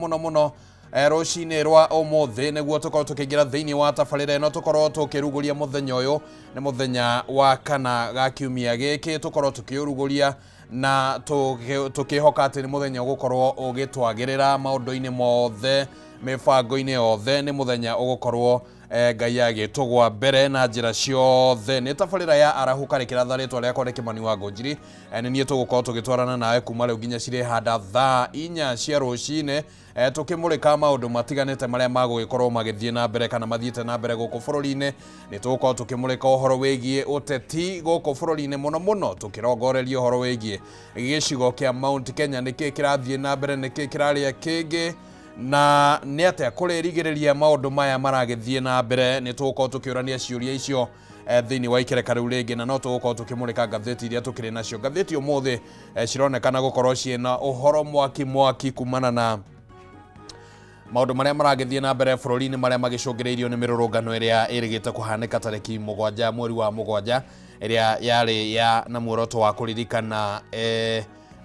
Mũno mũno rũcinĩ rwa ũmũthĩ nĩguo tũkorwo tũkĩingĩra thĩinĩ wa tabarĩra ĩno, tũkorwo tũkĩrugũria mũthenya ũyũ. Nĩ mũthenya wa kana ga kiumia gĩkĩ, tũkorwo tũkĩũrugũria na tũkĩhoka atĩ nĩ mũthenya ũgũkorwo ũgĩtwagĩrĩra maũndũ-inĩ mothe, mĩbango-inĩ yothe. Nĩ mũthenya ũgũkorwo Ngai agĩtũgwa mbere na njĩra ciothe. Nĩ tabarĩra ya Arahũka Rĩkĩratha. Rĩtwa rĩakwa nĩ Kĩmani wa Ngũnjiri. Nĩ niĩ tũgũkorwo tũgĩtwarana nawe kuma rĩu nginya cirĩhanda thaa 4 cia rũcinĩ, tũkĩmũrĩka maũndũ matiganĩte marĩa magũgĩkorwo magĩthiĩ na mbere kana mathiĩte na mbere gũkũ bũrũri-inĩ. Nĩ tũgũkorwo tũkĩmũrĩka ũhoro wĩgiĩ ũteti gũkũ bũrũri-inĩ, mũno mũno tũkĩrongoreria ũhoro wĩgiĩ gĩcigo kĩa Mount Kenya. Nĩkĩ kĩrathiĩ na mbere? Nĩkĩ kĩrarĩa kĩngĩ? Na nĩ atĩa kũrĩrigĩrĩria maũndũ maya maragĩthiĩ na mbere? Nĩ tũgũkorwo tũkĩũrania ciũria icio thĩinĩ wa ikereka rĩu rĩngĩ, na no tũgũkorwo tũkĩmũrĩka ngathĩti iria tũkĩrĩ nacio. Ngathĩti ũmũthĩ cironekana gũkorwo ciĩna ũhoro mwaki mwaki kumana na maũndũ marĩa maragĩthiĩ na mbere bũrũri-inĩ, marĩa magĩcũngĩrĩirio nĩ mĩrũrũngano ĩrĩa ĩrĩgĩte kũhanĩka tarĩki 7 mweri wa 7, ĩrĩa yarĩ ya na muoroto wa kũririkana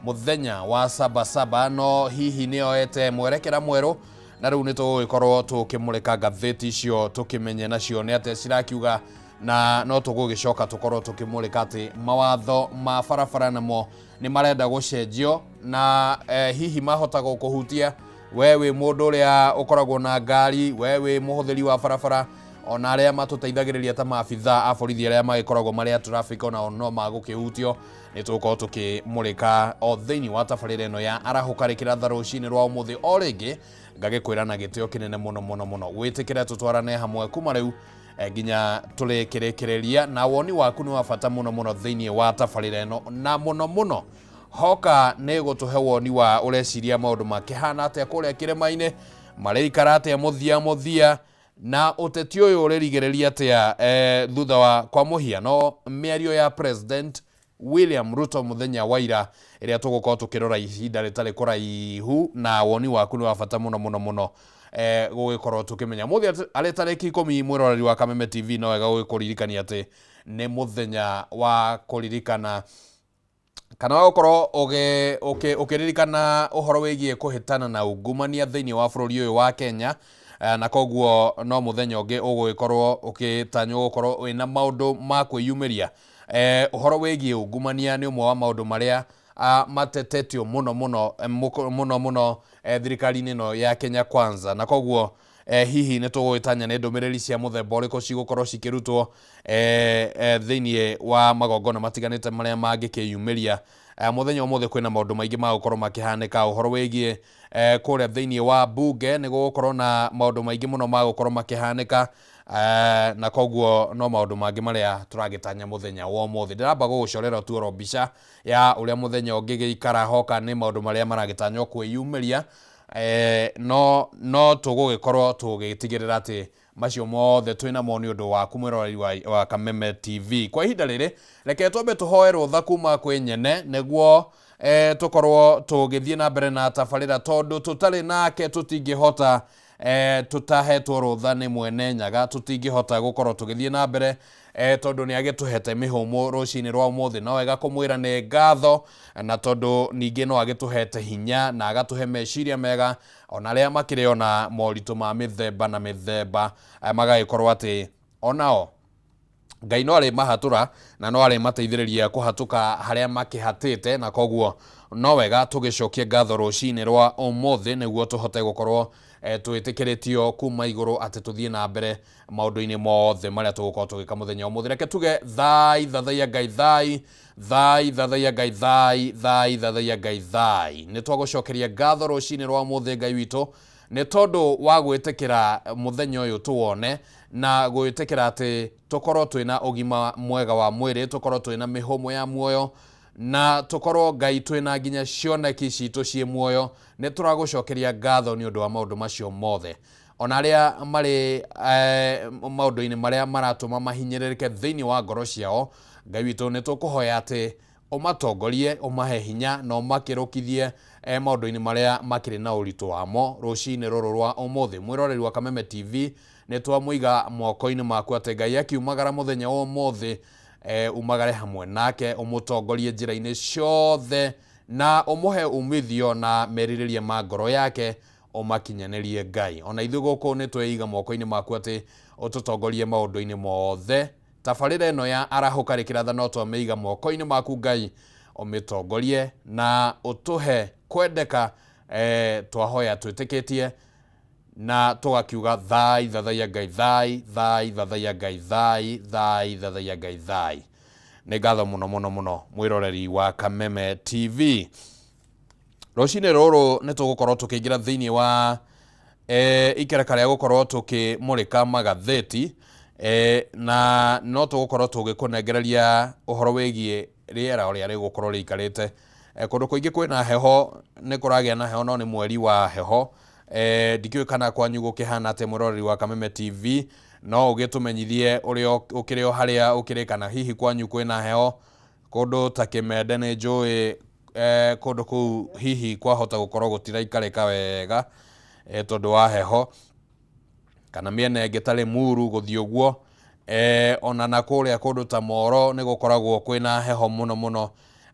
mũthenya wa Sabasaba. No hihi nĩ yoete mwerekera mwerũ, na rĩu nĩ tũgũgĩkorwo tũkĩmũrĩka ngathĩti icio tũkĩmenye nacio nĩ atĩa cirakiuga. Na no tũgũgĩcoka tũkorwo tũkĩmũrĩka atĩ mawatho ma barabara namo nĩ marenda gũcenjio, na hihi mahota gũkũhutia we wĩ mũndũ ũrĩa ũkoragwo na ngari, we wĩ mũhũthĩri wa barabara, ona arĩa matũteithagĩrĩria ta maabitha a borithi arĩa magĩkoragwo marĩ a traffic, onao no magũkĩhutio. Nĩ tũgũkorwo tũkĩmũrĩka o thĩinĩ wa tabarĩra ĩno ya Arahũka Rĩkĩratha rũcinĩ rwa ũmũthĩ. O rĩngĩ ngagĩkwĩra na gĩtĩo kĩnene mũno mũno mũno, wĩtĩkĩre tũtwarane hamwe kuma rĩu nginya tũrĩkĩrĩkĩrĩria, na woni waku nĩ wa bata mũno mũno thĩinĩ wa tabarĩra ĩno, na mũno mũno hoka nĩ gũtũhe woni wa ũreciria maũndũ makĩhana atĩa kũrĩa kĩrĩma-inĩ, marĩikara atĩa mũthia mũthia, na ũteti ũyũ ũrĩrigĩrĩria atĩa thutha wa kwa mũhiano mĩario ya President William Ruto mũthenya wa ira, ĩrĩa tũgũkorwo tũkĩrora ihinda rĩtarĩ kũraihu. Na woni waku nĩ wa bata mũno mũno mũno gũgĩkorwo tũkĩmenya. Mũthĩ arĩ tarĩki 10, mwĩroreri wa Kameme TV, no wega gũgĩkũririkania atĩ nĩ mũthenya wa kũririkana kana wa gũkorwo ũkĩririkana ũhoro wĩgiĩ kũhĩtana na ungumania thĩinĩ wa bũrũri ũyũ wa Kenya. Na koguo no mũthenya ũngĩ ũgũgĩkorwo ũgĩtanywo gũkorwo wĩna maũndũ ma kwĩyumĩria. Ũhoro wĩgiĩ ungumania nĩ ũmwe wa maũndũ marĩa matetetio mũno mũno mũno mũno thirikari-inĩ ĩno ya Kenya Kwanza, na koguo hihi nĩ tũgũgĩtanya nĩ ndũmĩrĩri cia mũthemba ũrĩkũ cigũkorwo cikĩrutwo thĩinĩ wa magongona matiganĩte marĩa mangĩkĩyumĩria mũthenya ũmũthĩ. Kwĩna maũndũ maingĩ ma gũkorwo makĩhanĩka. Ũhoro wĩgiĩ kũrĩa thĩinĩ wa bunge, nĩ gũgũkorwo na maũndũ maingĩ mũno ma gũkorwo makĩhanĩka, na koguo no maũndũ mangĩ marĩa tũragĩtanya mũthenya wa ũmũthĩ. Ndĩramba gũgũcorera tu oro mbica ya ũrĩa mũthenya ũngĩgĩikara hoka nĩ maũndũ marĩa maragĩtanywo kwĩyumĩria, no tũgũgĩkorwo tũgĩtigĩrĩra atĩ macio mothe twĩnamo nĩ ũndũ waku, mwĩroreri wa Kameme TV. Kwa ihinda rĩrĩ, reke twambe tũhoe rũtha kuma kwĩ nyene nĩguo tũkorwo tũgĩthiĩ na mbere na tabarĩra, tondũ tũtarĩ nake tũtingĩhota. Tũtahetwo rũtha nĩ Mwene Nyaga tũtingĩhota gũkorwo tũgĩthiĩ na mbere, tondũ nĩ agĩtũhete mĩhũmũ rũcinĩ rwa ũmũthĩ. No wega kũmwĩra nĩ ngatho, na tondũ ningĩ no agĩtũhete hinya na agatũhe meciria mega, ona arĩa makĩrĩ ona moritũ ma mĩthemba na mĩthemba, magagĩkorwo atĩ onao Ngai no arĩmahatũra na no arĩmateithĩrĩria kũhatũka harĩa makĩhatĩte. Na koguo no wega tũgĩcokie ngatho rũcinĩ rwa ũmũthĩ nĩguo tũhote gũkorwo twĩtĩkĩrĩtio kuma igũrũ atĩ tũthiĩ na mbere maũndũ-inĩ mothe marĩa tũgũkorwo tũgĩka mũthenya ũmũthĩ. Reke tuge thai thathaiya Ngai, thai thai thathaiya Ngai, thai thai thathaiya Ngai, thai. Nĩ twagũcokeria ngatho rũcinĩ rwa ũmũthĩ, Ngai witũ, nĩ tondũ wa gwĩtĩkĩra mũthenya ũyũ tũwone na gwĩtĩkĩra atĩ tũkorwo twĩna ũgima mwega wa mwĩrĩ, tũkorwo twĩna mĩhũmũ ya muoyo, na tũkorwo, Ngai, twĩna nginya cioneki citũ ciĩ muoyo. Nĩ tũragũcokeria ngatho nĩ ũndũ wa maũndũ macio mothe. Ona arĩa marĩ maũndũ-inĩ marĩa maratũma mahinyĩrĩrĩke thĩinĩ wa ngoro ciao, Ngai witũ, nĩ tũkũhoya atĩ ũmatongorie, ũmahe hinya na ũmakĩrũkithie maũndũ-inĩ marĩa makĩrĩ na ũritũ wamo rũcinĩ rũrũ rwa ũmũthĩ. Mwĩroreri wa Kameme TV, nĩ twamũiga moko-inĩ maku atĩ Ngai akiumagara mũthenya wa ũmũthĩ, umagare hamwe nake, ũmũtongorie njĩra-inĩ ciothe na ũmũhe umithio na merirĩria ma ngoro yake. Ũmakinyanĩrie Ngai. Ona ithuĩ gũkũ nĩ tweiga moko-inĩ maku atĩ ũtũtongorie maũndũ-inĩ mothe. Tabarĩra ĩno ya Arahũka Rĩkĩratha no twamĩiga moko-inĩ maku Ngai, ũmĩtongorie na ũtũhe kwendeka. Twahoya twĩtĩkĩtie na tũgakiuga thai thathaiya Ngai thai, thai thathaiya Ngai thai, thai thathaiya Ngai thai. Nĩ ngatho mũno mũno mũno mwĩroreri wa Kameme TV. Rũcinĩ rũrũ nĩ tũgũkorwo tũkĩingĩra thĩinĩ wa ikereka rĩa gũkorwo tũkĩmũrĩka magathĩti, na no tũgũkorwo tũgĩkũnengereria ũhoro wĩgiĩ rĩera ũrĩa rĩgũkorwo rĩikarĩte. Kũndũ kũingĩ kwĩna heho, nĩ kũragĩa na heho no nĩ mweri wa heho. Ndikĩũĩ kana kwanyu gũkĩhana atĩa mwĩroreri wa Kameme TV, no ũgĩtũmenyithie ũrĩa ũkĩrĩ o harĩa ũkĩrĩ, kana hihi kwanyu kwĩna heho. Kũndũ ta Kĩmende nĩ njũĩ kũndũ kũu hihi kwahota gũkorwo gũtiraikarĩka wega tondũ wa heho, kana mĩena ĩngĩ ta Limuru gũthiĩ ũguo. Ona na kũrĩa kũndũ ta Moro nĩ gũkoragwo kwĩna heho mũno mũno.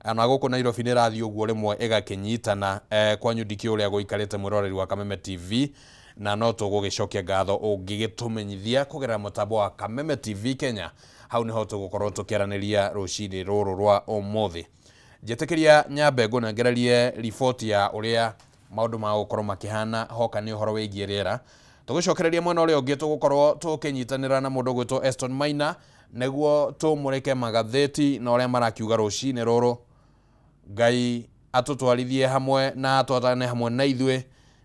Ona gũkũ Nairobi nĩ ĩrathiĩ ũguo rĩmwe ĩgakĩnyitana. Kwanyu ndikĩũĩ ũrĩa gũikarĩte mwĩroreri wa Kameme TV, na no tũgũgĩcokia ngatho ũngĩgĩtũmenyithia kũgerera mũtambo wa Kameme TV Kenya. Hau nĩho tũgũkorwo tũkĩaranĩria rũcinĩ rũrũ rwa ũmũthĩ. Njĩtĩkĩria nyambe ngũnengererie riboti ya ũrĩa maũndũ magũkorwo makĩhana hoka nĩ ũhoro wĩgiĩ rĩera. Tũgĩcokereria mwena ũrĩa ũngĩ tũgũkorwo tũkĩnyitanĩra na mũndũ ũgwĩtwo Eston Maina nĩguo tũmũrĩke magathĩti na ũrĩa marakiuga rũcinĩ rũrũ. Ngai atũtwarithie hamwe na atwarane hamwe na ithuĩ,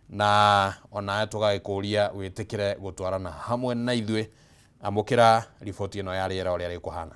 na onawe tũgagĩkũria wĩtĩkĩre gũtwarana hamwe na ithuĩ. Amũkĩra riboti ĩno ya rĩera ũrĩa rĩkũhana.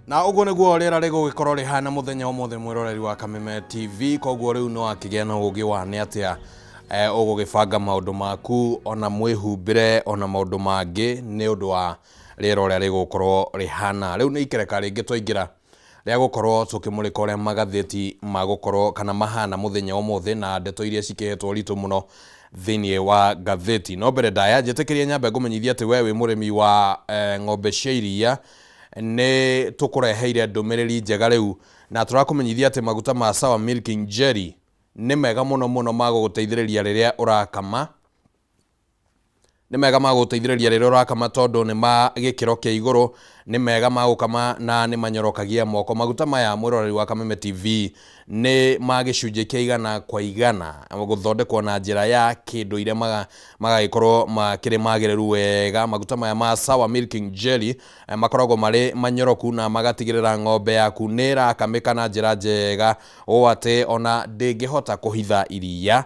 Na ũguo nĩguo rĩera rĩgũgĩkorwo rĩhana mũthenya ũmũthĩ mwĩroreri wa Kameme TV. Koguo rĩu no akĩgĩa na ũgĩ wa nĩ atĩa ũgũgĩbanga maũndũ maku ona mwĩhumbĩre ona maũndũ mangĩ nĩ ũndũ wa Rĩera ũrĩa rĩgũkorwo rĩhana. Rĩu nĩ ikereka rĩngĩ twaingĩra rĩa gũkorwo tũkĩmũrĩka ũrĩa magathĩti magũkorwo kana mahana mũthenya ũmũthĩ na ndeto iria cikĩhetwo ũritũ mũno thĩinĩ wa ngathĩti. No mbere ndaya njĩtĩkĩrie nyambe ngũmenyithie atĩ we wĩ mũrĩmi wa ng'ombe cia iria nĩ tũkũreheire ndũmĩrĩri njega rĩu na tũrakũmenyithia atĩ maguta ma Sawa Milking Jelly nĩ mega mũno mũno ma gũgũteithĩrĩria rĩrĩa ũrakama. Nĩ mega ma gũteithĩrĩria rĩrĩa ũrakama tondũ nĩ ma gĩkĩro kĩa igũrũ, nĩ mega ma gũkama na nĩ manyorokagia moko. Maguta maya mwĩroreri wa Kameme TV nĩ ma gĩcunjĩ kĩa igana kwa igana gũthondekwo na njĩra ya kĩndũire magagĩkorwo makĩrĩ magĩrĩru wega. Maguta maya ma Sawa Milking Jelly makoragwo marĩ manyoroku na magatigĩrĩra ng'ombe yaku nĩ ĩrakamĩka na njĩra njega ũũ atĩ ona ndĩngĩhota kũhitha iria.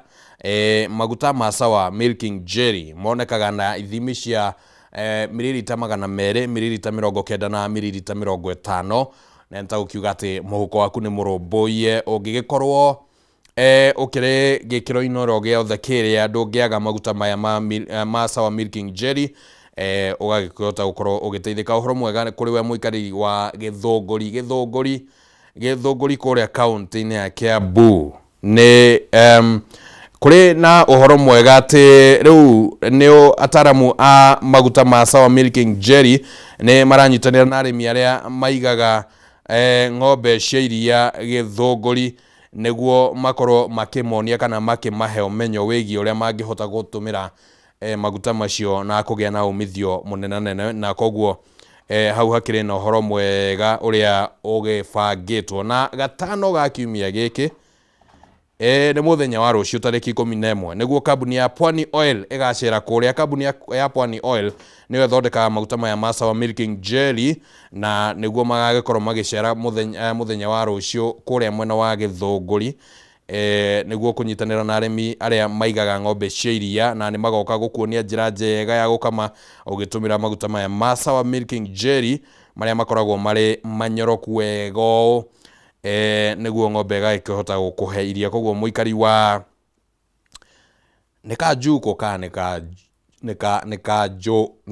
Maguta ma Sawa Milking Jelly monekaga na ithimi cia miririta 200, miririta 90 na miririta 50. Na nĩ ta gũkiuga atĩ mũhuko waku nĩ mũrũmbũiye. Ũngĩgĩkorwo ũkĩrĩ gĩkĩro-inĩ oro gĩothe kĩrĩa, ndũngĩaga maguta maya ma Sawa Milking Jelly, ũgagĩkĩhota gũkorwo ũgĩteithĩka. Ũhoro mwega kũrĩ we mũikarĩri wa Gĩthũngũri. Gĩthũngũri, Gĩthũngũri kũrĩa kaũntĩ-inĩ ya Kiambu. Nĩ kũrĩ na ũhoro mwega atĩ rĩu nĩ ataramu a maguta ma Sawa Milking Jelly nĩ maranyitanĩra na arĩmi arĩa maigaga ng'ombe cia iria Gĩthũngũri nĩguo makorwo makĩmonia kana makĩmahe ũmenyo wĩgiĩ ũrĩa mangĩhota gũtũmĩra maguta macio na kũgĩa na umithio mũnenanene, na koguo hau hakĩrĩ na ũhoro mwega ũrĩa ũgĩbangĩtwo. Na gatano ga kiumia gĩkĩ nĩ mũthenya wa rũciũ tarĩki 11 nĩguo kambuni ya Pwani Oil ĩgacera kũrĩa. Kambuni ya Pwani Oil nĩyo ĩthondekaga maguta maya ma Sawa Milking Jelly, na nĩguo magagĩkorwo magĩcera mũthenya wa rũciũ kũrĩa mwena wa Gĩthũngũri nĩguo kũnyitanĩra na arĩmi arĩa maigaga ng'ombe cia iria, na nĩ magoka gũkuonia njĩra njega ya gũkama ũgĩtũmĩra maguta maya ma Sawa Milking Jelly marĩa makoragwo marĩ manyoroku wega ũũ, nĩguo ng'ombe ĩgagĩkĩhota gũkũhe iria. Koguo mũikari wa nĩ kanjukũ kana nĩ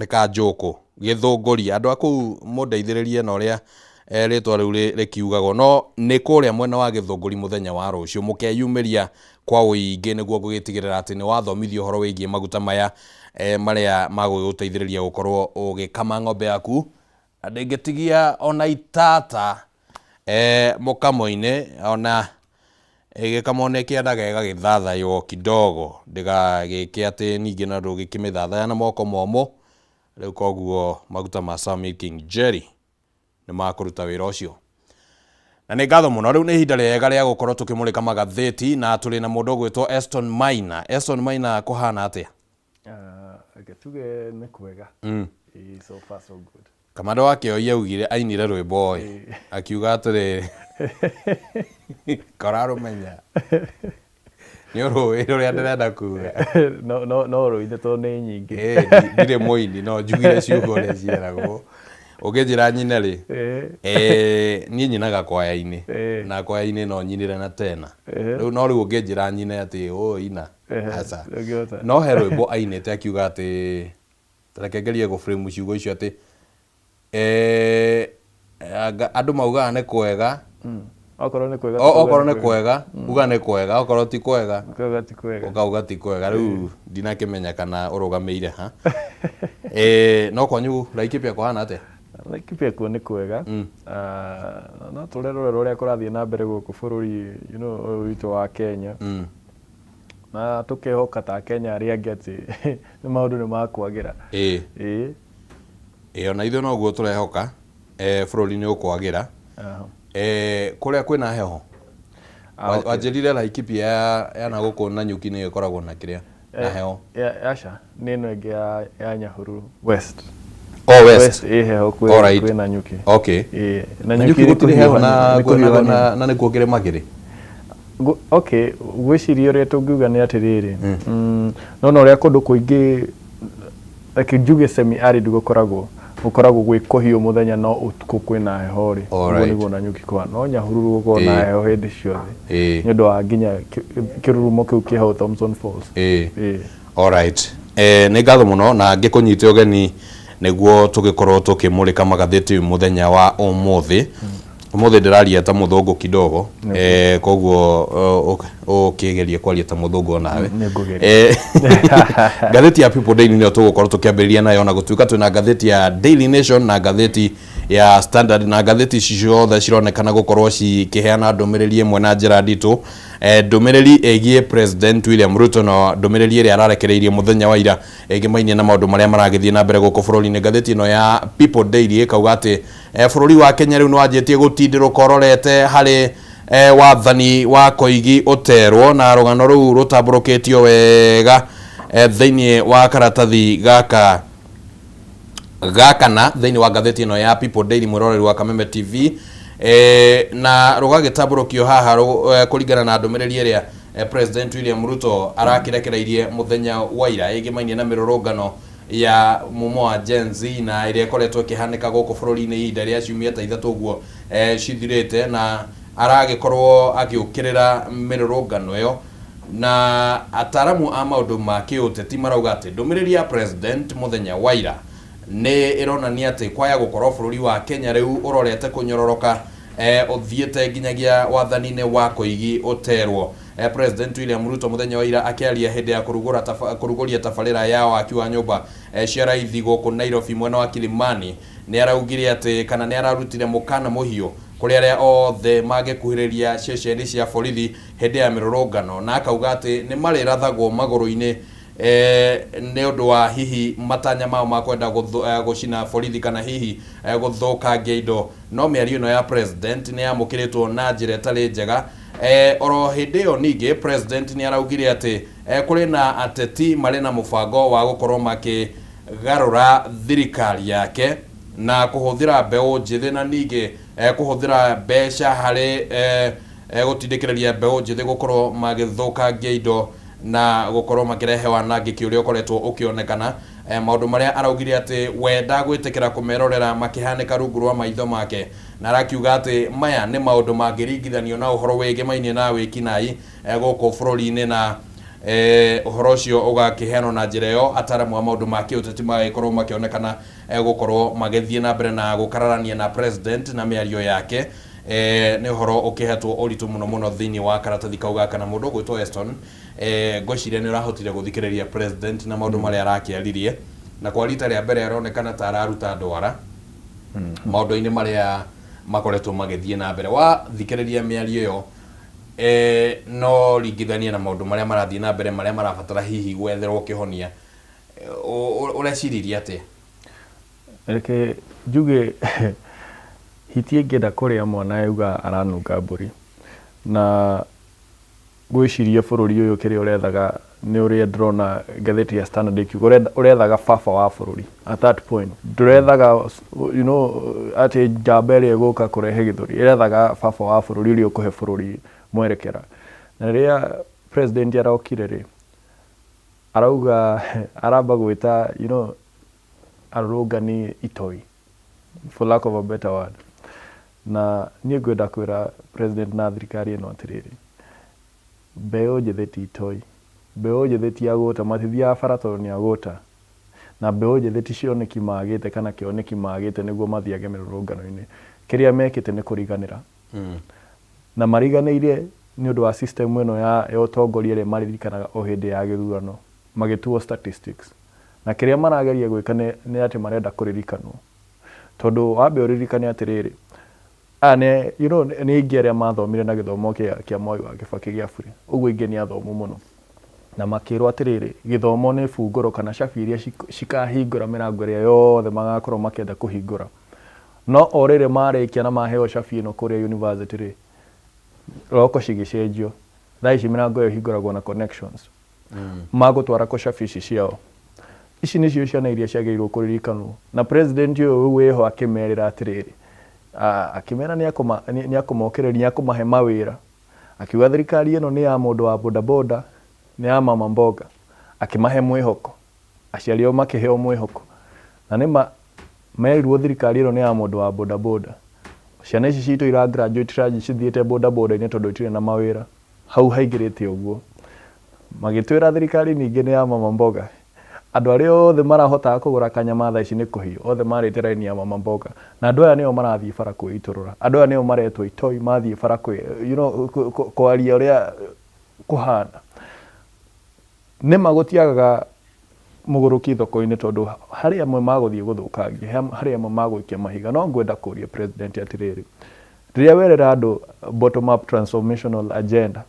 kanjũkũ Gĩthũngũri, andũ a kũu mũndeithĩrĩrie na ũrĩa rĩtwa rĩu rĩkiugagwo, no nĩ kũrĩa mwena wa Gĩthũngũri mũthenya wa rũciũ mũkeyumĩria kwa ũingĩ nĩguo gũgĩtigĩrĩra atĩ nĩ wathomithio ũhoro wĩgiĩ maguta maya marĩa magũgĩgũteithĩrĩria gũkorwo ũgĩkama ng'ombe yaku na ndĩngĩtigia ona itata mũkamo-inĩ, ona ĩgĩkamwo nĩ ĩkĩendaga ĩgagĩthathaywo kidogo ndĩgagĩke atĩ ningĩ na ndũgĩkĩmĩthathaya na moko momũ. Rĩu koguo maguta ma Sawa Milking Jelly nĩ makũruta wĩra ũcio. Na nĩ ngatho mũno. Rĩu nĩ ihinda rĩega rĩa gũkorwo tũkĩmũrĩka magathĩti na tũrĩ na mũndũ ũgwĩtwo Eston Maina. Eston Maina, kũhana atĩa? Reke tuge nĩ kwega. Ĩĩ, so far so good. Kamande wa Kĩoi augire ainire rwĩmbo ĩ akiuga atĩrĩrĩ, korarũmenya nĩ ũrũĩ rũrĩa ndĩrenda kuga. No rũine tondũ nĩ nyingĩ. Ndirĩ mũini no njugire ciugo ũrĩa cieragwo. Ũngĩnjĩra nyine rĩ, niĩ nyinaga kwaya-inĩ na kwaya-inĩ no nyinĩre na tena. Rĩu no rĩu ũngĩnjĩra nyine atĩ ũ ina, aca. No he rwĩmbo ainĩte akiuga atĩ, reke ngerie gũ frame ciugo icio atĩ andũ maugaga nĩ kwega. Okorwo nĩ kwega, okorwo nĩ kwega uga nĩ kwega, okorwo ti kwega uga ti kwega, ũkauga ti kwega. Rĩu ndinakĩmenya kana ũrũgamĩire ha. No kwanyu Laikipia kũhana atĩa? Laikipia kuo nĩ kwega. No tũrerorera ũrĩa kũrathiĩ na mbere gũkũ bũrũri ũyũ witũ wa Kenya. Na tũkehoka ta Kenya arĩa angĩ atĩ nĩ maũndũ nĩ makwagĩra. Ĩĩ. Ĩĩ, ona ithuĩ noguo tũrehoka bũrũri nĩ ũkwagĩra. Kũrĩa kwĩna heho? Wanjĩrire Laikipia ya na gũkũ Nanyuki nĩyo ĩkoragwo na kĩrĩa na heho. Aca, nĩ ĩno ĩngĩ ya Nyahururu West. Oh, West. West ĩ heho kwĩ Nanyuki. Okay. Ĩĩ, Nanyuki gũtirĩ heho na nĩkuo kĩrĩma kĩrĩ? Okay, ngwĩciria ũrĩa tũngiuga nĩ atĩrĩrĩ, nona ũrĩa kũndũ kũingĩ, reke njuge semi arid gũkoragwo, gũkoragwo gwĩ kũhiũ mũthenya no ũtukũ kwĩna heho rĩ, ũguo nĩguo Nanyuki kũhana. No Nyahururu gũkoragwo na heho hĩndĩ ciothe nĩ ũndũ wa nginya kĩrurumo kĩu kĩ hau Thomson Falls. Alright. Nĩ ngatho mũno na ngĩkũnyite ũgeni Nĩguo tũgĩkorwo tũkĩmũrĩka magathĩti mũthenya wa ũmũthĩ. Ũmũthĩ ndĩraria ta mũthũngũ kidogo, koguo ũkĩgerie kwaria ta mũthũngũ onawe. Nĩngũgeria. Ngathĩti ya People Daily nĩyo tũgũkorwo tũkĩambĩrĩria nayo, na gũtuĩka twĩna ngathĩti ya Daily Nation na ngathĩti ya Standard, na ngathĩti ici ciothe cironekana gũkorwo cikĩheana ndũmĩrĩri ĩmwe na njĩra nditũ, ndũmĩrĩri ĩgiĩ President William Ruto na ndũmĩrĩri ĩrĩa ararekereirie mũthenya wa ira ĩgĩmainie na maũndũ marĩa maragĩthiĩ na mbere gũkũ bũrũri-inĩ. Ngathĩti ĩno ya People Daily ĩkauga atĩ bũrũri wa Kenya rĩu nĩwanjĩtie gũtindĩrũka ũrorete harĩ wathani wa Koigi ũterwo, na rũgano rũu rũtambũrũkĩtio wega thĩinĩ wa karatathi gaka gakana thĩinĩ wa ngathĩti ĩno ya People Daily, mwĩroreri wa Kameme TV, na rũgagĩtambũrũkio haha kũringana na ndũmĩrĩri ĩrĩa President William Ruto arakĩrekereirie mũthenya wa ira ĩgĩmainie na mĩrũrũngano ya mumo wa Gen Z na ĩrĩa ĩkoretwo ĩkĩhanĩka gũkũ bũrũri-inĩ ihinda rĩa ciumia ta ithatũ ũguo cithirĩte, na aragĩkorwo agĩũkĩrĩra mĩrũrũngano ĩyo. Na ataramu a maũndũ ma kĩũteti marauga atĩ ndũmĩrĩri ya President mũthenya wa ira nĩ ĩronania atĩ kwaya gũkorwo bũrũri wa Kenya rĩu ũrorete kũnyororoka ũthiĩte nginyagia wathani-inĩ wa Koigi ũterwo. President William Ruto mũthenya wa ira akĩaria hĩndĩ ya kũrugũra kũrugũria tabarĩra ya waki wa nyũmba cia raithi gũkũ Nairobi mwena wa Kilimani, nĩ araugire atĩ kana nĩ ararutire mũkana mũhiũ kũrĩ arĩa othe mangĩkuhĩrĩria ceceni cia borithi hĩndĩ ya mĩrũrũngano, na akauga atĩ nĩ marĩrathagwo magũrũ-inĩ nĩ ũndũ wa hihi matanya mao ma kwenda gũcina borithi kana hihi gũthũkangia indo. No mĩario ĩno ya President nĩ yamũkĩrĩtwo na njĩra ĩtarĩ njega. Oro hĩndĩ ĩyo ningĩ President nĩ araugire atĩ kũrĩ na ateti marĩ na mũbango wa gũkorwo makĩgarũra thirikari yake na kũhũthĩra mbeũ njĩthĩ, na ningĩ kũhũthĩra mbeca harĩ gũtindĩkĩrĩria mbeũ njĩthĩ gũkorwo magĩthũkangia indo na gũkorwo makĩrehe wanangĩki ũrĩa ũkoretwo ũkĩonekana, maũndũ marĩa araugire atĩ we ndagwĩtĩkĩra kũmerorera makĩhanĩka rungu rwa maitho make, na arakiuga atĩ maya nĩ maũndũ mangĩringithanio na ũhoro wĩgĩmainie na wĩkinai gũkũ bũrũri-inĩ. Na ũhoro ũcio ũgakĩheanwo na njĩra ĩyo, ataramu a maũndũ ma kĩũteti magagĩkorwo makĩonekana gũkorwo magĩthiĩ na mbere na gũkararania na President na mĩario yake. Nĩ ũhoro ũkĩhetwo ũritũ mũno mũno thĩinĩ wa karatathi kau gaka. Na mũndũ ũgwĩtwo Eston, ngwĩciria nĩ ũrahotire gũthikĩrĩria President na maũndũ marĩa arakĩaririe, na kwa rita rĩa mbere aronekana ta araruta ndwara maũndũ-inĩ marĩa makoretwo magĩthiĩ na mbere. Wathikĩrĩria mĩario ĩyo, no ringithanie na maũndũ marĩa marathiĩ na mbere marĩa marabatara hihi gwetherwo kĩhonia, ũreciririe atĩa? Reke njuge, hiti ĩngĩenda kũrĩa mwana yauga aranunga mbũri. Na ngwĩciria bũrũri ũyũ kĩrĩa ũrethaga nĩ ũrĩa ndĩrona ngathĩti ya Standard ĩkiuga, ũrethaga baba wa bũrũri at that point. Ndũrethaga atĩ njamba ĩrĩa ĩgũka kũrehe gĩthũri, ĩrethaga baba wa bũrũri ũrĩa ũkũhe bũrũri mwerekera. Na rĩrĩa President arokire rĩ, arauga aramba gwĩta arũrũngani itoi, for lack of a better word. Na niĩ ngwenda kwĩra President na thirikari ĩno atĩrĩrĩ, mbeũ njĩthĩ ti itoi, mbeũ njĩthĩ ti agũta, matithiaga bara tondũ nĩ agũta. Na mbeũ njĩthĩ ti cioneki magĩte kana kĩoneki magĩte nĩguo mathiage mĩrũrũngano-inĩ. Kĩrĩa mekĩte nĩ kũriganĩra. Na mariganĩire nĩ ũndũ wa system ĩno ya ũtongoria ĩrĩa maririkanaga o hĩndĩ ya gĩthurano, magĩtuo statistics. Na kĩrĩa marageria gwĩka nĩ atĩ marenda kũririkanwo. Tondũ wambe ũririkane atĩrĩrĩ, aya nĩ nĩ aingĩ arĩa mathomire na gĩthomo kĩa Moi wa Kibaki gĩa burĩ, ũguo aingĩ nĩ athomu mũno. Na makĩrwo atĩrĩrĩ, gĩthomo nĩ bungũro kana cabi iria cikahingũra mĩrango ĩrĩa yothe magakorwo makĩenda kũhingũra. No o rĩrĩ marĩkia na maheo cabi ĩno kũrĩa university rĩ, roko cigĩcenjio. Thaa ici mĩrango ĩyo ĩhingũragwo na connections. Magũtwara kũ cabi ici ciao? Ici nĩcio ciana iria ciagĩrĩirwo kũririkanwo. Na President ũyũ wĩho akĩmerĩra atĩrĩrĩ, akĩmera nĩ akũmokĩrĩria, nĩ akũmahe mawĩra. Akiuga thirikari ĩno nĩ ya mũndũ wa bodaboda, nĩ ya mama mboga. Akĩmahe mwĩhoko. Aciari ao makĩheo mwĩhoko. Na nĩma merirwo thirikari ĩno nĩ ya mũndũ wa bodaboda. Ciana ici citũ ira graduate cithiĩte bodaboda-inĩ tondũ itirĩ na mawĩra. Hau haingĩrĩte ũguo. Magĩtwĩra thirikari ningĩ nĩ ya mama mboga. Andũ arĩa othe marahotaga kũgũra kanyama thaa ici nĩ kũhiũ, othe marĩte raini ya mama mboga. Na andũ aya nĩo marathiĩ bara kwĩitũrũra. Andũ aya nĩo maretwo itoi mathiĩ bara kwĩ, you know, kwaria ũrĩa kũhana. Nĩma gũtiagaga mũgũrũki thoko-inĩ tondũ harĩ amwe magũthiĩ gũthũkangia, harĩ amwe magũikia mahiga. No ngwenda kũria president atĩrĩrĩ, rĩrĩa werĩra andũ bottom up transformational agenda,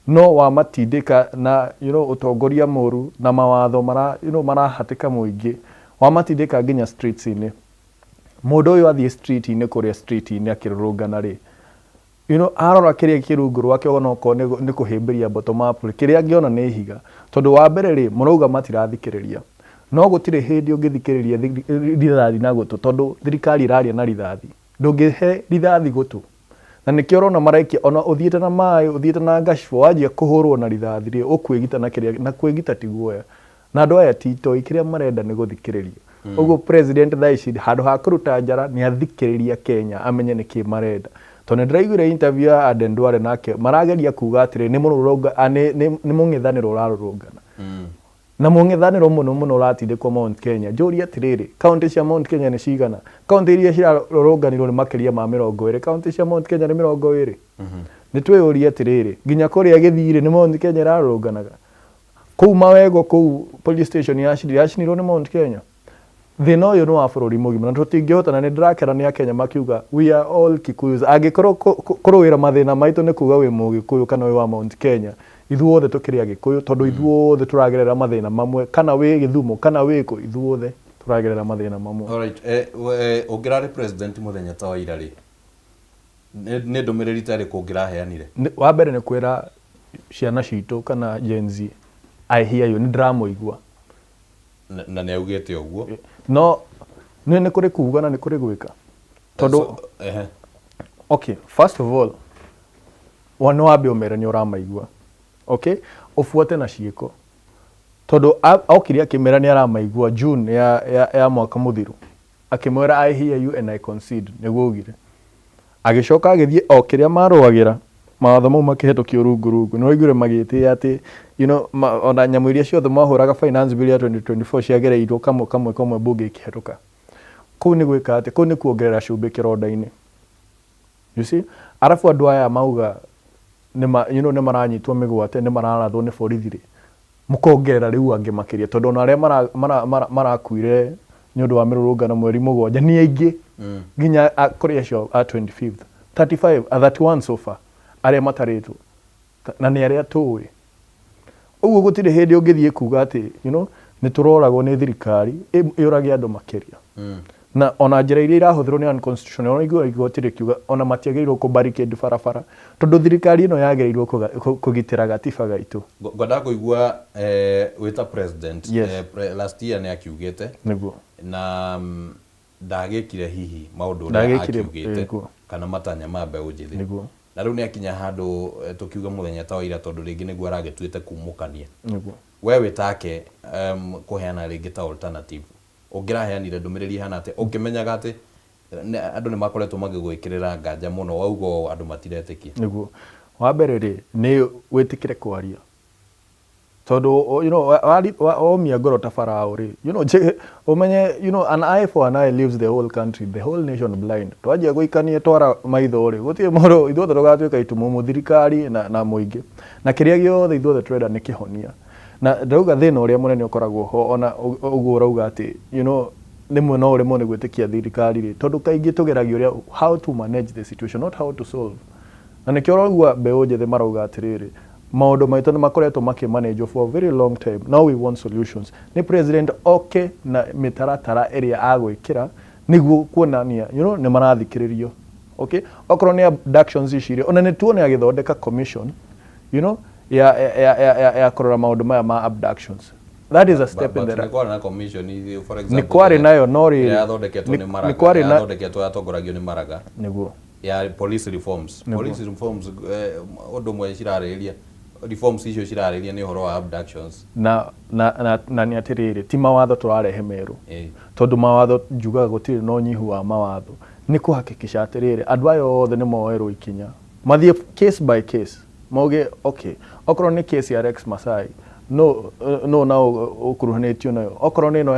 no wamatindĩka na you know, ũtongoria mũru na mawatho mara, you know, marahatĩka mũingĩ, wamatindĩka nginya streets-inĩ. Mũndũ ũyũ athiĩ street-inĩ kũrĩa street-inĩ akĩrũrũngana rĩ, you know, arora kĩrĩa kĩ rungu rwake onokorwo nĩ kũhĩmbĩria bottom up rĩ, kĩrĩa angĩona nĩ ihiga. Tondũ wa mbere rĩ, mũrauga matirathikĩrĩria. No gũtirĩ hĩndĩ ũngĩthikĩrĩria rithathi na gũtũ, tondũ thirikari ĩraria na rithathi. Ndũngĩhe rithathi gũtũ. Na nĩkĩo ũrona maraikia, ona ũthiĩte na maĩ, ũthiĩte na ngacibũ, wanjia kũhũrwo na rithathi rĩ, ũkwĩgita na kĩrĩa, na kwĩgita ti guoya. Na andũ aya ti itoi, kĩrĩa marenda nĩ gũthikĩrĩrio. Ũguo president thaa ici handũ ha kũruta njara nĩ athikĩrĩria Kenya amenye nĩkĩ marenda. Tondũ nĩ ndĩraiguire interview ya Aden Duale nake marageria kuga atĩrĩ nĩ mũrũrũnga, nĩ mũng'ethanĩro ũrarũrũngana. Na mũng'ethanĩro mũno mũno ũratindĩkwo Mount Kenya. Njũrie atĩrĩrĩ, kaunti cia Mount Kenya nĩ cigana? Kaunti iria cirarũrũnganirwo nĩ makĩria ma 20. Kaunti cia Mount Kenya nĩ 20. Nĩ twĩyũrie atĩrĩrĩ, nginya kũrĩa Gĩthii rĩ, nĩ Mount Kenya ĩrarũrũnganaga? Kũu Mawego kũu police station yacinirwo nĩ Mount Kenya. Thĩna ũyũ nĩ wa bũrũri mũgima na tũtingĩhota, na nĩ ndĩrakena nĩ Akenya makiuga we are all Kikuyus. Angĩkorwo kũrũĩra mathĩna maitũ nĩ kuga wĩ Mũgĩkũyũ kana wĩ wa Mount Kenya, ithuothe tũkĩrĩ Agĩkũyũ tondũ ithuothe tũragerera mathĩna mamwe, kana wĩ Gĩthumo kana wĩ kũ, ithuothe tũragerera mathĩna mamwe. Alright, ũngĩrarĩ president mũthenya ta wa ira rĩ, nĩ ndũmĩrĩri ta ĩrĩkũ ũngĩraheanire? Wa mbere nĩ kwĩra ciana citũ kana Gen Z, I hear you, nĩ ndĩramũigua. Na nĩ augĩte ũguo. No nĩ kũrĩ kuga na nĩ kũrĩ gwĩka. Tondũ okay, first of all, nĩ wambe ũmere nĩ ũramaigua. Okay? Ũbuate na ciĩko. Tondũ okire akĩmera nĩ aramaigua June ya mwaka mũthiru. Akĩmwĩra I hear you and I concede, nĩguo augire. Agĩcoka agĩthiĩ o kĩrĩa marũagĩra, mawatho mau makĩhetũkio rungu rungu. Nĩ waiguire magĩtĩĩa atĩ, you know, ona nyamũ iria ciothe mahũraga finance bill ya 2024 ciagereirwo kamwe kamwe kamwe bunge ikĩhetũka. Kũu nĩ gwĩka atĩ, kũu nĩ kuongerera cumbĩ kĩronda-inĩ. You see? Arabu andũ aya mauga you know, nĩ maranyitwo mĩgwate, nĩ mararathwo nĩ borithi rĩ, mũkongerera rĩu angĩ makĩria, tondũ ona arĩa marakuire nĩ ũndũ wa mĩrũrũngano mweri 7 nĩ aingĩ nginya kũrĩ acio a 25th, 35, a 31 so far arĩa matarĩtwo na nĩ arĩa tũĩ. Ũguo gũtirĩ hĩndĩ ũngĩthiĩ kuga atĩ, you know, nĩ tũroragwo nĩ thirikari ĩũrage andũ makĩria. Na ona njĩra iria irahũthĩrwo nĩ unconstitutional, ona igua igoti rĩkiuga ona matiagĩrĩirwo kũ barricade barabara, tondũ thirikari ĩno yagĩrĩirwo kũgitĩra gatiba gaitũ. Ngwendaga kũigua wĩta president, last year nĩ akiugĩte. Nĩguo. Na ndagĩkire hihi maũndũ ũrĩa akiugĩte kana matanya ma mbeũ njĩthĩ. Nĩguo. Na rĩu nĩ akinya handũ tũkiuga mũthenya ta wa ira, tondũ rĩngĩ nĩguo aragĩtuĩte kumũkania. Nĩguo. We wĩtake kũheana rĩngĩ ta alternative, ũngĩraheanire ndũmĩrĩri ĩhana atĩa ũkĩmenyaga atĩ andũ nĩ makoretwo magĩgwĩkĩrĩra nganja mũno, wauga ũũ andũ matiretĩkia? Nĩguo. Wa mbere rĩ, nĩ wĩtĩkĩre kwaria. Tondũ, you know, womia ngoro ta Farao rĩ, you know, ũmenye, you know, an eye for an eye leaves the whole country, the whole nation blind. Twanjia gũikania twara maitho rĩ, gũtirĩ mũndũ, ithuothe tũgatuĩka itumumu, thirikari na mũingĩ. Na kĩrĩa gĩothe ithuothe tũrenda nĩ kĩhonia. Na ndauga thĩna ũrĩa mũnene ũkoragwo ho, ona ũguo ũrauga atĩ, you know, rĩmwe no ũremwo nĩ gwĩtĩkia thirikari rĩ, tondũ kaingĩ tũgeragia ũrĩa how to manage the situation, not how to solve. Na nĩkĩo ũraigua mbeũ njĩthĩ marauga atĩrĩrĩ, maũndũ maitũ nĩ makoretwo makĩmanage for a very long time, now we want solutions. Nĩ president oke na mĩtaratara ĩrĩa agwĩkĩra nĩguo kuonania, you know, nĩ marathikĩrĩrio. Okay? Okorwo nĩ abductions ici rĩ, ona nĩ tuone agĩthondeka commission, you know, ya kũrora maũndũ maya ma abductions. That is a step in the right. Nĩ kwarĩ na commission, for example, Nĩ kwarĩ nayo, no rĩrĩ, ĩrĩa yathondeketwo nĩ Maraga, nĩ kwarĩ na yathondeketwo yatongoragio nĩ Maraga. Nĩguo. Ya police reforms. Nĩguo. Police reforms, ũndũ ũmwe cirarĩrĩria, reforms icio cirarĩrĩria nĩ ũhoro wa abductions. Na nĩ atĩrĩrĩ, ti mawatho tũrarehe merũ. Tondũ mawatho njugaga gũtirĩ na ũnyihu wa mawatho. Nĩ kũhakikisha atĩrĩrĩ, andũ aya othe nĩ moerwo ikinya. Mathiĩ case by case. Mauge, okay, okorwo nĩ case ya Rex Masai, No no na ũkuruhanĩtio nayo, okorwo nĩ ĩno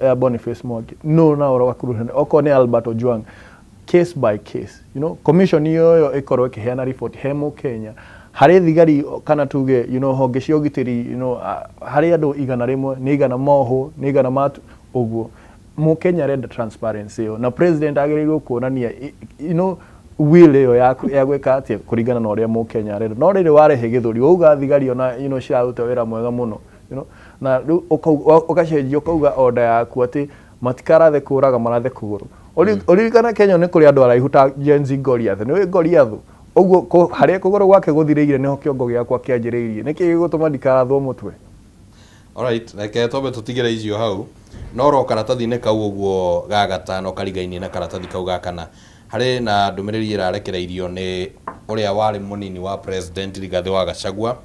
ya Boniface Mwangi, no na ũrakuruhanĩtio, okorwo nĩ Albert Ojwang, case by case, commission ĩyo ĩkorwo ĩkĩheana report he mũkenya harĩ thigari kana tuge honge cia ũgitĩri, harĩ andũ 100 nĩ igana mohwo, nĩ igana matu ũguo. Mũkenya arenda transparency ĩyo, na president agĩrĩirwo kuonania will ĩyo ya gwĩka atĩa kũringana na ũrĩa mũkenya arenda. No rĩrĩ warehe gĩthũri, wauga thigari ona ciraruta wĩra mwega mũno, na rĩu ũgacenjia ũkauga order yaku atĩ matikarathe kũraga, marathe kũgũrũ. Ũririkana Kenya nĩ kũrĩ andũ araihu ta Gen Z Goliath, nĩ Goliath ũguo, harĩa kũgũrũ gwake gũthirĩire nĩho kĩongo gĩakwa kĩanjĩrĩirie. Nĩkĩ gĩgũtũma ndikarathwo mũtwe? Alright, reke twambe tũtigĩre icio hau. No ro karatathi-inĩ kau ũguo ga gatano karigainie na karatathi kau ga kana, harĩ na ndũmĩrĩri ĩrarekereirio nĩ ũrĩa warĩ mũnini wa President Rigathĩ wa Gachagua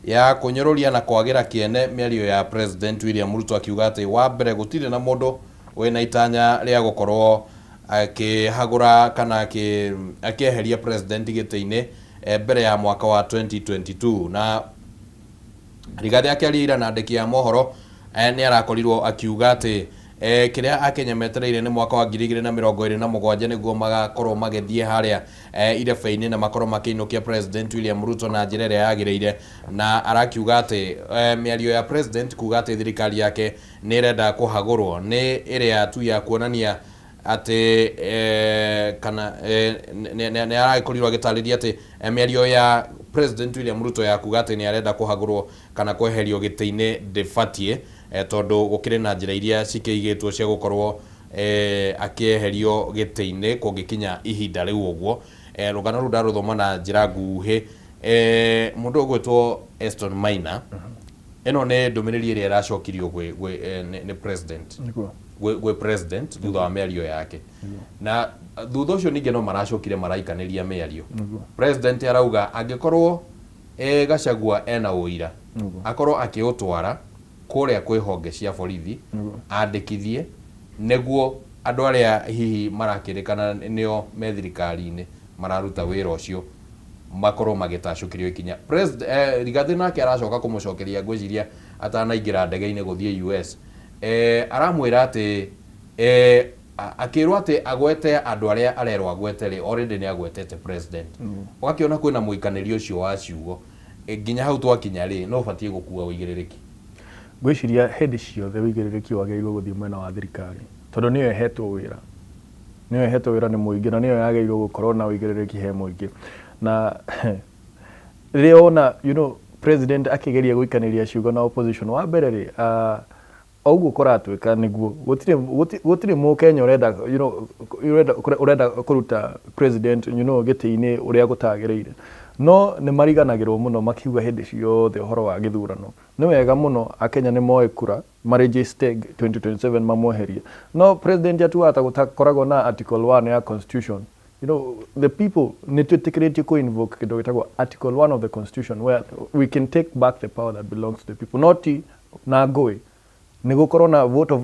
ya kũnyũrũria na kwagĩra kĩene mĩario ya President William Ruto, akiuga atĩ wa mbere gũtirĩ na mũndũ wĩna itanya rĩa gũkorwo akĩhagũra kana akĩeheria president gĩtĩ-inĩ mbere ya mwaka wa 2022. Na Rigathĩ akĩaria ira na andĩki a mohoro nĩ arakorirwo akiuga atĩ kĩrĩa akenya metereire nĩ mwaka wa 2027 nĩguo magakorwo magĩthiĩ harĩa irebe-inĩ na makorwo makĩinũkia President William Ruto na njĩra ĩrĩa yagĩrĩire. Na arakiuga atĩ mĩario ya president kuga atĩ thirikari yake nĩ ĩrenda kũhagũrwo nĩ ĩrĩa tu ya kuonania atĩ kana nĩ aragĩkorirwo agĩtarĩria atĩ mĩario ya President William Ruto ya kuga atĩ nĩ arenda kũhagũrwo kana kweherio gĩtĩ-inĩ ndĩbatiĩ, tondũ gũkĩrĩ na njĩra iria cikĩigĩtwo cia gũkorwo akĩeherio gĩtĩ-inĩ kũngĩkinya ihinda rĩu ũguo. Rũgano rũu ndarũthoma na njĩra nguhĩ. Mũndũ ũgwĩtwo Eston Maina, ĩno nĩ ndũmĩrĩri ĩrĩa ĩracokirio gwĩ nĩ president gwĩ president thutha wa mĩario yake. Na thutha ũcio ningĩ no maracokire maraikanĩria mĩario. President arauga angĩkorwo Gachagua ena ũira, akorwo akĩũtwara kũrĩa kwĩ honge cia borithi andĩkithie, nĩguo andũ arĩa hihi marakĩrĩkana nĩo me thirikari-inĩ mararuta wĩra ũcio makorwo magĩtacũkĩrio ikinya. Rigathĩ nake aracoka kũmũcokeria, ngwĩciria atanaingĩra ndege-inĩ gũthiĩ US, aramwĩra atĩ akĩrwo atĩ agwete andũ arĩa arerwo agwete rĩ, already nĩ agwetete president. Ũgakĩona kwĩna mũikanĩrio ũcio wa ciugo. Nginya hau twakinya rĩ, no ũbatiĩ gũkua ũigĩrĩrĩki? Ngwĩciria hĩndĩ ciothe ũigĩrĩrĩki wagĩrĩirwo gũthiĩ mwena wa thirikari, tondũ nĩyo ĩhetwo wĩra, nĩyo ĩhetwo wĩra nĩ mũingĩ, na nĩyo yagĩrĩirwo gũkorwo na ũigĩrĩrĩki he mũingĩ. Na rĩrĩa wona president akĩgeria gũikanĩria ciugo na opposition, wa mbere rĩ, o ũguo kũratuĩka nĩguo gũtirĩ mũkenya ũrenda ũrenda kũruta president gĩtĩ-inĩ ũrĩa gũtagĩrĩire. No nĩ mariganagĩrwo mũno makiuga hĩndĩ ciothe ũhoro wa gĩthurano. Nĩ wega mũno akenya nĩ moe kura maregister 2027 mamweherie, no president atuaga ta gũtakoragwo na article 1 ya constitution. The people nĩ twĩtĩkĩrĩtio kũ invoke kĩndũ gĩtagwo article 1 of the constitution, where we can take back the power that belongs to the people, not na ngũĩ. Nĩ gũkorwo na vote of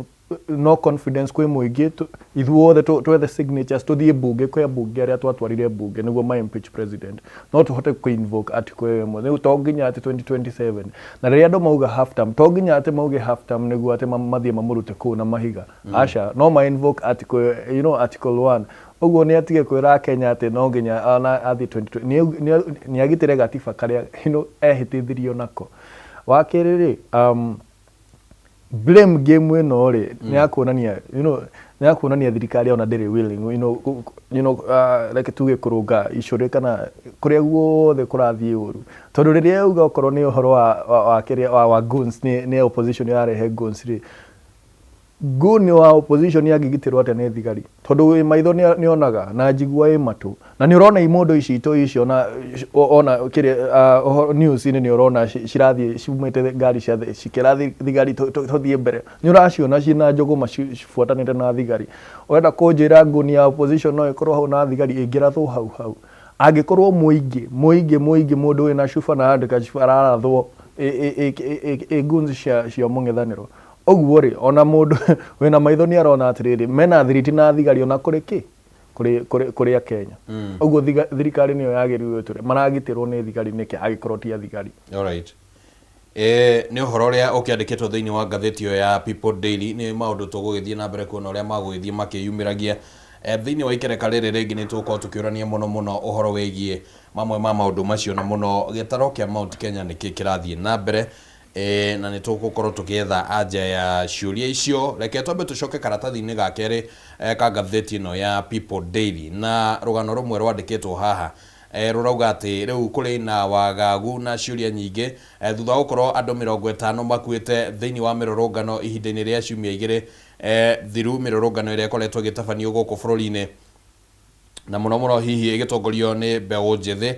no confidence kwĩ mũingĩ, ithuothe twethe signatures, tũthiĩ mbunge kwĩ ambunge arĩa twatwarire mbunge nĩguo ma impeach president. No tũhote kũ invoke article ĩyo ĩmwe. Rĩu to nginya atĩ 2027, na rĩrĩa andũ mauga half term, to nginya atĩ mauge half term nĩguo atĩ mathiĩ mamũrute kũu na mahiga. Aca, no ma invoke article article 1 ũguo. Nĩ atige kwĩra Kenya atĩ no nginya ona athiĩ 2020, nĩ agitĩre gatiba karĩa ehĩtithirio nako. Wa kerĩ rĩ, blame game ĩno rĩ, nĩ ya kuonania thirikari ona ndĩrĩ willing reke tuge kũrũnga icũrĩ kana kũrĩa guothe kũrathiĩ ũru, tondũ rĩrĩa yauga okorwo nĩ ũhoro wa kĩrĩa wa goons, nĩ opposition yarehe goons rĩ, gun wa opposition angĩgitĩrwo atĩa nĩ thigari? Tondũ wĩ maitho nĩ onaga na njigua ĩ matũ, na nĩ ũrona imondo ici itũ ici ona kĩrĩa news-inĩ nĩ ũrona cirathiĩ ciumĩte ngari cia cikĩra thigari tũthiĩ mbere. Nĩ ũraciona ciĩna njũgũma cibuatanĩte na thigari. Ũrenda kũnjĩra nguni ya opposition no ĩkorwo hau na thigari ĩngĩrathwo hau hau? Angĩkorwo mũingĩ mũndũ wĩna cuba na andĩka cuba ararathwo ĩ goons cia mũng'ethanĩro ũguo rĩ, ona mũndũ wĩna maitho nĩ arona atĩrĩrĩ, mena thiriti na thigari ona kũrĩ kĩ kũrĩ Akenya. Ũguo thirikari nĩyo yagĩrĩirwo ĩtũre maragitĩrwo nĩ thigari nĩkĩ angĩkorwo ti athigari? Alright. Nĩ ũhoro ũrĩa ũkĩandĩkĩtwo thĩinĩ wa ngathĩti ĩyo ya People Daily. Nĩ maũndũ tũgũgĩthiĩ na mbere kuona ũrĩa magũgĩthiĩ makĩyumĩragia. Thĩinĩ wa ikereka rĩrĩ rĩngĩ nĩ tũgũkorwo tũkĩũrania mũno mũno ũhoro wĩgiĩ mamwe ma maũndũ macio, na mũno gĩtaro kĩa Mount Kenya nĩkĩ kĩrathiĩ na mbere. Na nĩ tũgũkorwo tũgĩetha anja ya ciũria icio. Reke twambe tũcoke karatathi-inĩ ga kerĩ ka ngathĩti ĩno ya People Daily, na rũgano rũmwe rwandĩkĩtwo haha rũrauga atĩ rĩu kũrĩ na wagagu na ciũria nyingĩ thutha wa gũkorwo andũ 50 makuĩte thĩinĩ wa mĩrũrũngano ihinda-inĩ rĩa ciumia igĩrĩ thiru, mĩrũrũngano ĩrĩa ĩkoretwo ĩgĩtabanio gũkũ bũrũri-inĩ, na mũno mũno hihi ĩgĩtongorio nĩ mbeũ njĩthĩ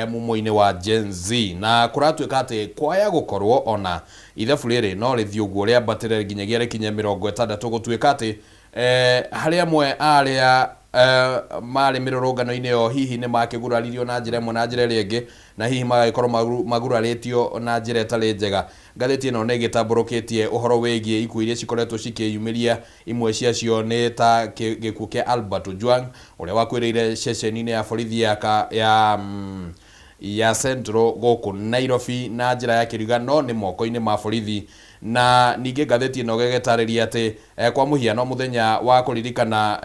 mumo-inĩ wa Gen Z. Na kũratuĩka atĩ kwaya gũkorwo ona ithabu rĩrĩ no rĩthiĩ ũguo rĩambatĩre nginyagia rĩkinye 60, gũtuĩka atĩ harĩ amwe a arĩa marĩ mĩrũrũngano-inĩ ĩyo hihi nĩ makĩguraririo na njĩra ĩmwe na njĩra ĩrĩa ĩngĩ, na hihi magagĩkorwo magurarĩtio na njĩra ĩtarĩ njega. Ngathĩti ĩno nĩ ĩgĩtambũrũkĩtie ũhoro wĩgiĩ ikuũ iria cikoretwo cikĩyumĩria. Imwe ciacio nĩ ta gĩkuũ kĩa Albert Ojwang, ũrĩa wakuĩrĩire ceceni-inĩ ya borithi ya Central gũkũ Nairobi na njĩra ya kĩriga no nĩ moko-inĩ ma borithi. Na ningĩ ngathĩti ĩno ĩgĩtarĩria atĩ kwa mũhiano mũthenya wa kũririkana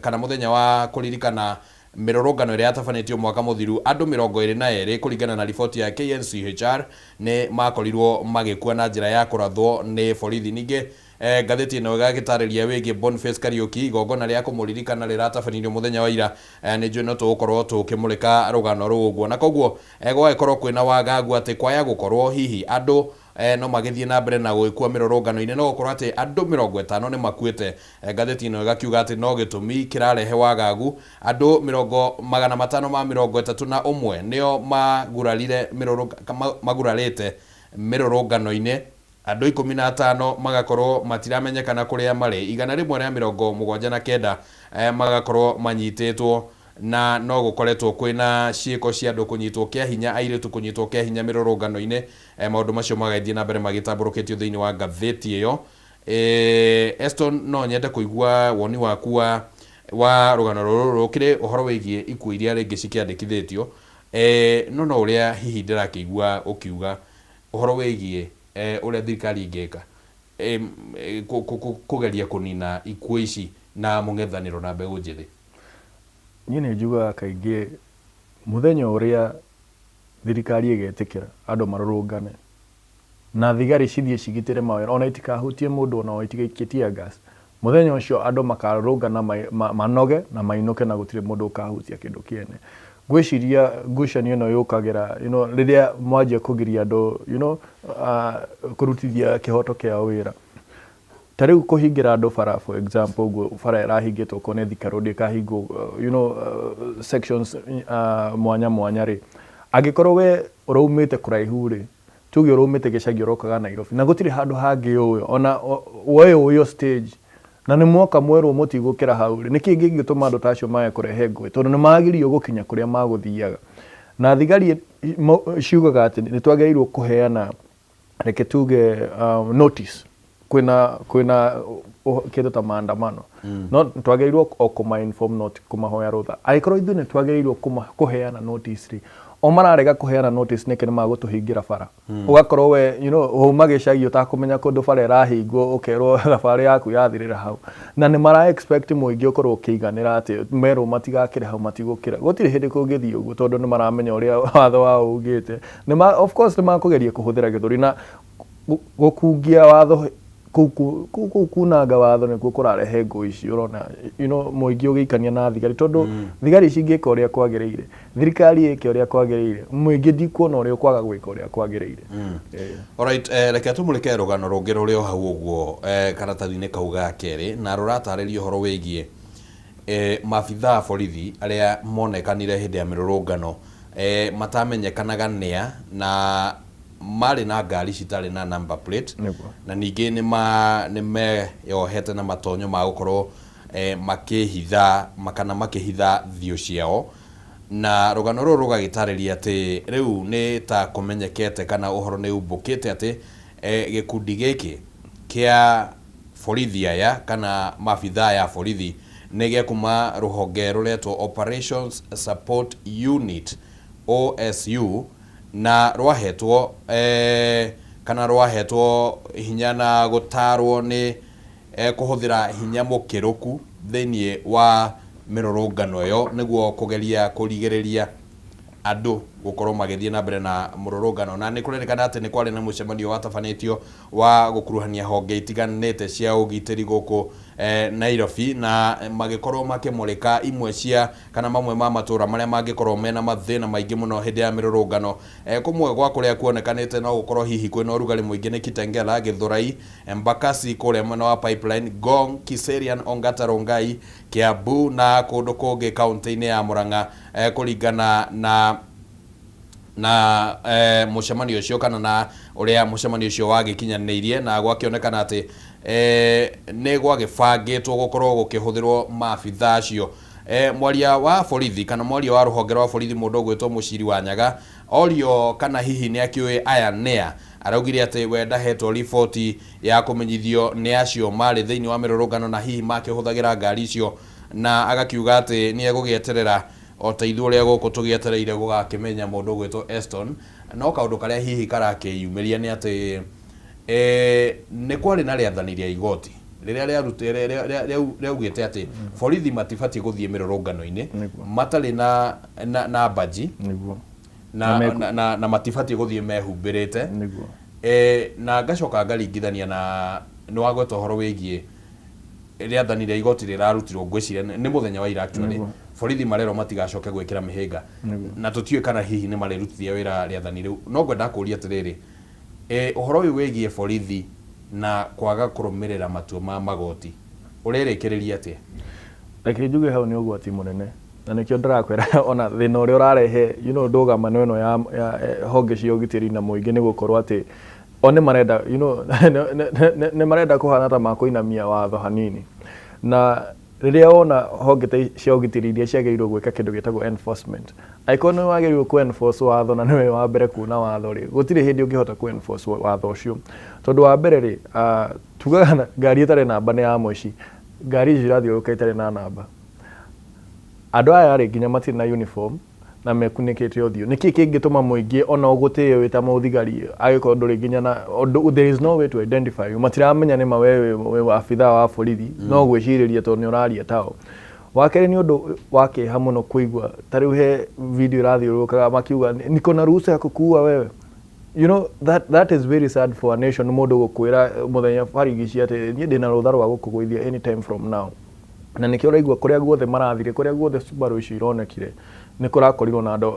kana mũthenya wa kũririkana mĩrũrũngano ĩrĩa yatabanĩtio mwaka mũthiru, andũ 22 kũringana na riboti ya KNCHR nĩ makorirwo magĩkua na njĩra ya kũrathwo nĩ borithi. Ningĩ ngathĩti ĩno ĩgagĩtarĩria wĩgiĩ Boniface Kariũki, igongona rĩa kũmũririkana rĩratabanirio mũthenya wa ira. Nĩ njũĩ no tũgũkorwo tũkĩmũrĩka rũgano rũu ũguo, na koguo gũgagĩkorwo kwĩna wagagu atĩ kwaya gũkorwo hihi andũ no magĩthiĩ na mbere na gũgĩkua mĩrũrũngano-inĩ, no gũkorwo atĩ andũ 50 nĩ makuĩte. Ngathĩti ĩno ĩgakiuga atĩ no gĩtũmi kĩrarehe wagagu, andũ 531 nĩo magurarire magurarĩte mĩrũrũngano-inĩ, andũ 15 magakorwo matiramenyekana kũrĩa marĩ, 179 magakorwo manyitĩtwo, na no gũkoretwo kwĩna ciĩko cia andũ kũnyitwo kĩa hinya, airĩtu kũnyitwo kĩa hinya mĩrũrũngano-inĩ. Maũndũ macio magagĩthiĩ na mbere magĩtambũrũkĩtio thĩinĩ wa ngathĩti ĩyo. Eston, no nyende kũigua woni waku wa rũgano rũrũ rũkĩrĩ ũhoro wĩgiĩ ikuũ iria rĩngĩ cikĩandĩkithĩtio, no no ũrĩa hihi ndĩrakĩigua ũkiuga ũhoro wĩgiĩ ũrĩa thirikari ĩngĩka kũgeria kũnina ikuũ ici na mũng'ethanĩro na mbeũ njĩthĩ. Niĩ nĩ njugaga kaingĩ mũthenya ũrĩa thirikari ĩgetĩkĩra andũ marũrũngane na thigari cithiĩ cigitĩre mawĩra ona itikahutie mũndũ ona o itigaikie tear gas, mũthenya ũcio andũ makarũrũngana manoge na mainũke na gũtirĩ mũndũ ũkahutia kĩndũ kĩene. Ngwĩciria ngucanio ĩno yũkagĩra rĩrĩa mwanjia kũgiria andũ kũrutithia kĩhoto kĩao wĩra. Ta rĩu kũhingĩra andũ bara, for example, ũguo bara ĩrahingĩtwo okorwo nĩ Thika Road ĩkahingwo sections mwanya mwanya rĩ, angĩkorwo we ũraumĩte kũraihu rĩ, tuge ũraumĩte gĩcagi ũrokaga Nairobi na gũtirĩ handũ hangĩ ũĩ, ona we ũĩ o stage, na nĩ mwoka mwerwo mũtigũkĩra hau rĩ, nĩkĩ kĩngĩtũma andũ ta acio mage kũrehe ngũĩ? Tondũ nĩ magirio gũkinya kũrĩa magũthiaga. Na thigari ciugaga atĩ nĩ twagĩrĩirwo kũheana, reke tuge notice kwĩna kĩndũ ta maandamano, no twagĩrĩirwo o kũma inform, not kũmahoya rũtha. Angĩkorwo ithuĩ nĩ twagĩrĩirwo kũheana notice rĩ, o mararega kũheana notice nĩkĩ? Nĩ magũtũhingĩra bara. Ũgakorwo we wauma gĩcagi ũtakũmenya kũndũ bara ĩrahingwo, ũkerwo thabarĩ yaku yathirĩra hau, na nĩ mara expect mũingĩ ũkorwo ũkĩiganĩra atĩ merwo matigakĩre hau matigũkĩra. Gũtirĩ hĩndĩ kũngĩthiĩ ũguo, tondũ nĩ maramenya ũrĩa watho wao ugĩte. Of course nĩ makũgeria kũhũthĩra gĩthũri na gũkungia watho kũu, kunanga watho nĩkuo kũrarehe ngũĩ ici ũrona, mũingĩ ũgĩikania na thigari, tondũ thigari cingĩka ũrĩa kwagĩrĩire, thirikari ĩke ũrĩa kwagĩrĩire, mũingĩ ndikuona ũrĩa ũkwaga gwĩka ũrĩa kwagĩrĩire. Alright, reke tũmũrĩke rũgano rũngĩ rũrĩ o hau ũguo karatathi-inĩ kau ga kerĩ, na rũratarĩria ũhoro wĩgiĩ maabithaa a borithi arĩa monekanire hĩndĩ ya mĩrũrũngano matamenyekanaga nĩa, na marĩ na ngari citarĩ na number plate. Na ningĩ nĩ meyohete na matonyo ma gũkorwo makĩhitha kana makĩhitha thiũ ciao. Na rũgano rũrũ rũgagĩtarĩria atĩ rĩu nĩ ta kũmenyekete kana ũhoro nĩ umbũkĩte atĩ gĩkundi gĩkĩ kĩa borithi aya kana maabithaa aya a borithi nĩ gĩa kuma rũhonge rũretwo Operations Support Unit, OSU, na rwahetwo kana rwahetwo hinya na gũtarwo nĩ kũhũthĩra hinya mũkĩrũku thĩinĩ wa mĩrũrũngano ĩyo nĩguo kũgeria kũrigĩrĩria andũ gũkorwo magĩthiĩ na mbere na mũrũrũngano. Na nĩ kũrerĩkana atĩ nĩ kwarĩ na mũcemanio watabanĩtio wa gũkuruhania honge itiganĩte cia ũgitĩri gũkũ Nairobi, na magĩkorwo makĩmũrĩka imwe cia kana mamwe ma matũra marĩa mangĩkorwo mena mathĩna maingĩ mũno hĩndĩ ya mĩrũrũngano. Kũmwe gwa kũrĩa kuonekanĩte no gũkorwo hihi kwĩna ũrugarĩ mũingĩ nĩ Kitengela, Githurai, Embakasi kũrĩa mwena wa Pipeline, Ngong, Kiserian, Ongata Rongai, Kiambu na kũndũ kũngĩ kaũntĩ-inĩ ya Murang'a kũringana na na mũcemanio ũcio kana na ũrĩa mũcemanio ũcio wagĩkinyanĩirie, na gwakĩonekana atĩ nĩ gwagĩbangĩtwo gũkorwo gũkĩhũthĩrwo maabitha acio. Mwaria wa borithi kana mwaria wa rũhonge rwa borithi mũndũ ũgwĩtwo Mũciri wa Nyaga orio kana hihi nĩ akĩũĩ aya nĩa, araugire atĩ we ndahetwo riboti ya kũmenyithio nĩ acio marĩ thĩinĩ wa mĩrũrũngano na hihi makĩhũthagĩra ngari icio, na agakiuga atĩ nĩ egũgĩeterera o ta ithuĩ ũrĩa gũkũ tũgĩetereire gũgakĩmenya mũndũ ũgwĩtwo Eston. No kaũndũ karĩa hihi karakĩyumĩria nĩ atĩ nĩ kwarĩ na rĩathani rĩa igoti rĩrĩa rĩaugĩte atĩ borithi matibatiĩ gũthiĩ mĩrũrũngano-inĩ matarĩ na mbaji na matibatiĩ gũthiĩ mehumbĩrĩte. Na ngacoka ngaringithania na nĩ wagweta ũhoro wĩgiĩ rĩathani rĩa igoti rĩrarutirwo, ngwĩciria nĩ mũthenya wa ira actually, borithi marerwo matigacoke gwĩkĩra mĩhĩnga, na tũtiũĩ kana hihi nĩ marĩrutithia wĩra rĩathani rĩu. No ngwenda kũria atĩrĩrĩ, ũhoro ũyũ wĩgiĩ borithi na kwaga kũrũmĩrĩra matua ma magoti ũrerĩkĩrĩria atĩa? Reke njuge hau nĩ ũgwati mũnene, na nĩkĩo ndĩrakwĩra ona thĩna ũrĩa ũrarehe ndũgamano ĩno ya honge cia ũgitĩri na mũingĩ nĩ gũkorwo atĩ o nĩ marenda nĩ marenda kũhana ta makũinamia watho hanini. Na rĩrĩa wona honge ta cia ũgitĩri iria ciagĩrĩirwo gwĩka kĩndũ gĩtagwo enforcement, angĩkorwo nĩ wagĩrĩirwo kũ enforce watho na nĩwe wa mbere kuna watho rĩ, gũtirĩ hĩndĩ ũngĩhota kũ enforce watho ũcio. Tondũ wa mbere rĩ, tugaga ngari ĩtarĩ namba nĩ ya mũici, ngari icio irathiũrũrũka itarĩ na namba. Andũ aya rĩ, nginya matirĩ na uniform na mekunĩkĩte ũthiũ. Nĩkĩ kĩngĩtũma mũingĩ ona ũgũtĩe wĩ ta mũthigari angĩkorwo ndũrĩ nginya na ũndũ, there is no way to identify you. Matiramenya nĩma we wĩ abithaa wa borithi, no gwĩcirĩria tondũ nĩ ũraria tao. Wa kerĩ nĩ ũndũ wa kĩeha mũno kũigua ta rĩu he video ĩrathiũrũrũkaga makiuga niko na ruhusa ya kukuua wewe. That is very sad for a nation, mũndũ gũkwĩra mũthenya barigici atĩ niĩ ndĩna rũtha rwa gũkũgũithia anytime from now. Na nĩkĩo ũraigua kũrĩa guothe marathire, kũrĩa guothe Subaru icio ironekire, nĩ kũrakorirwo na andũ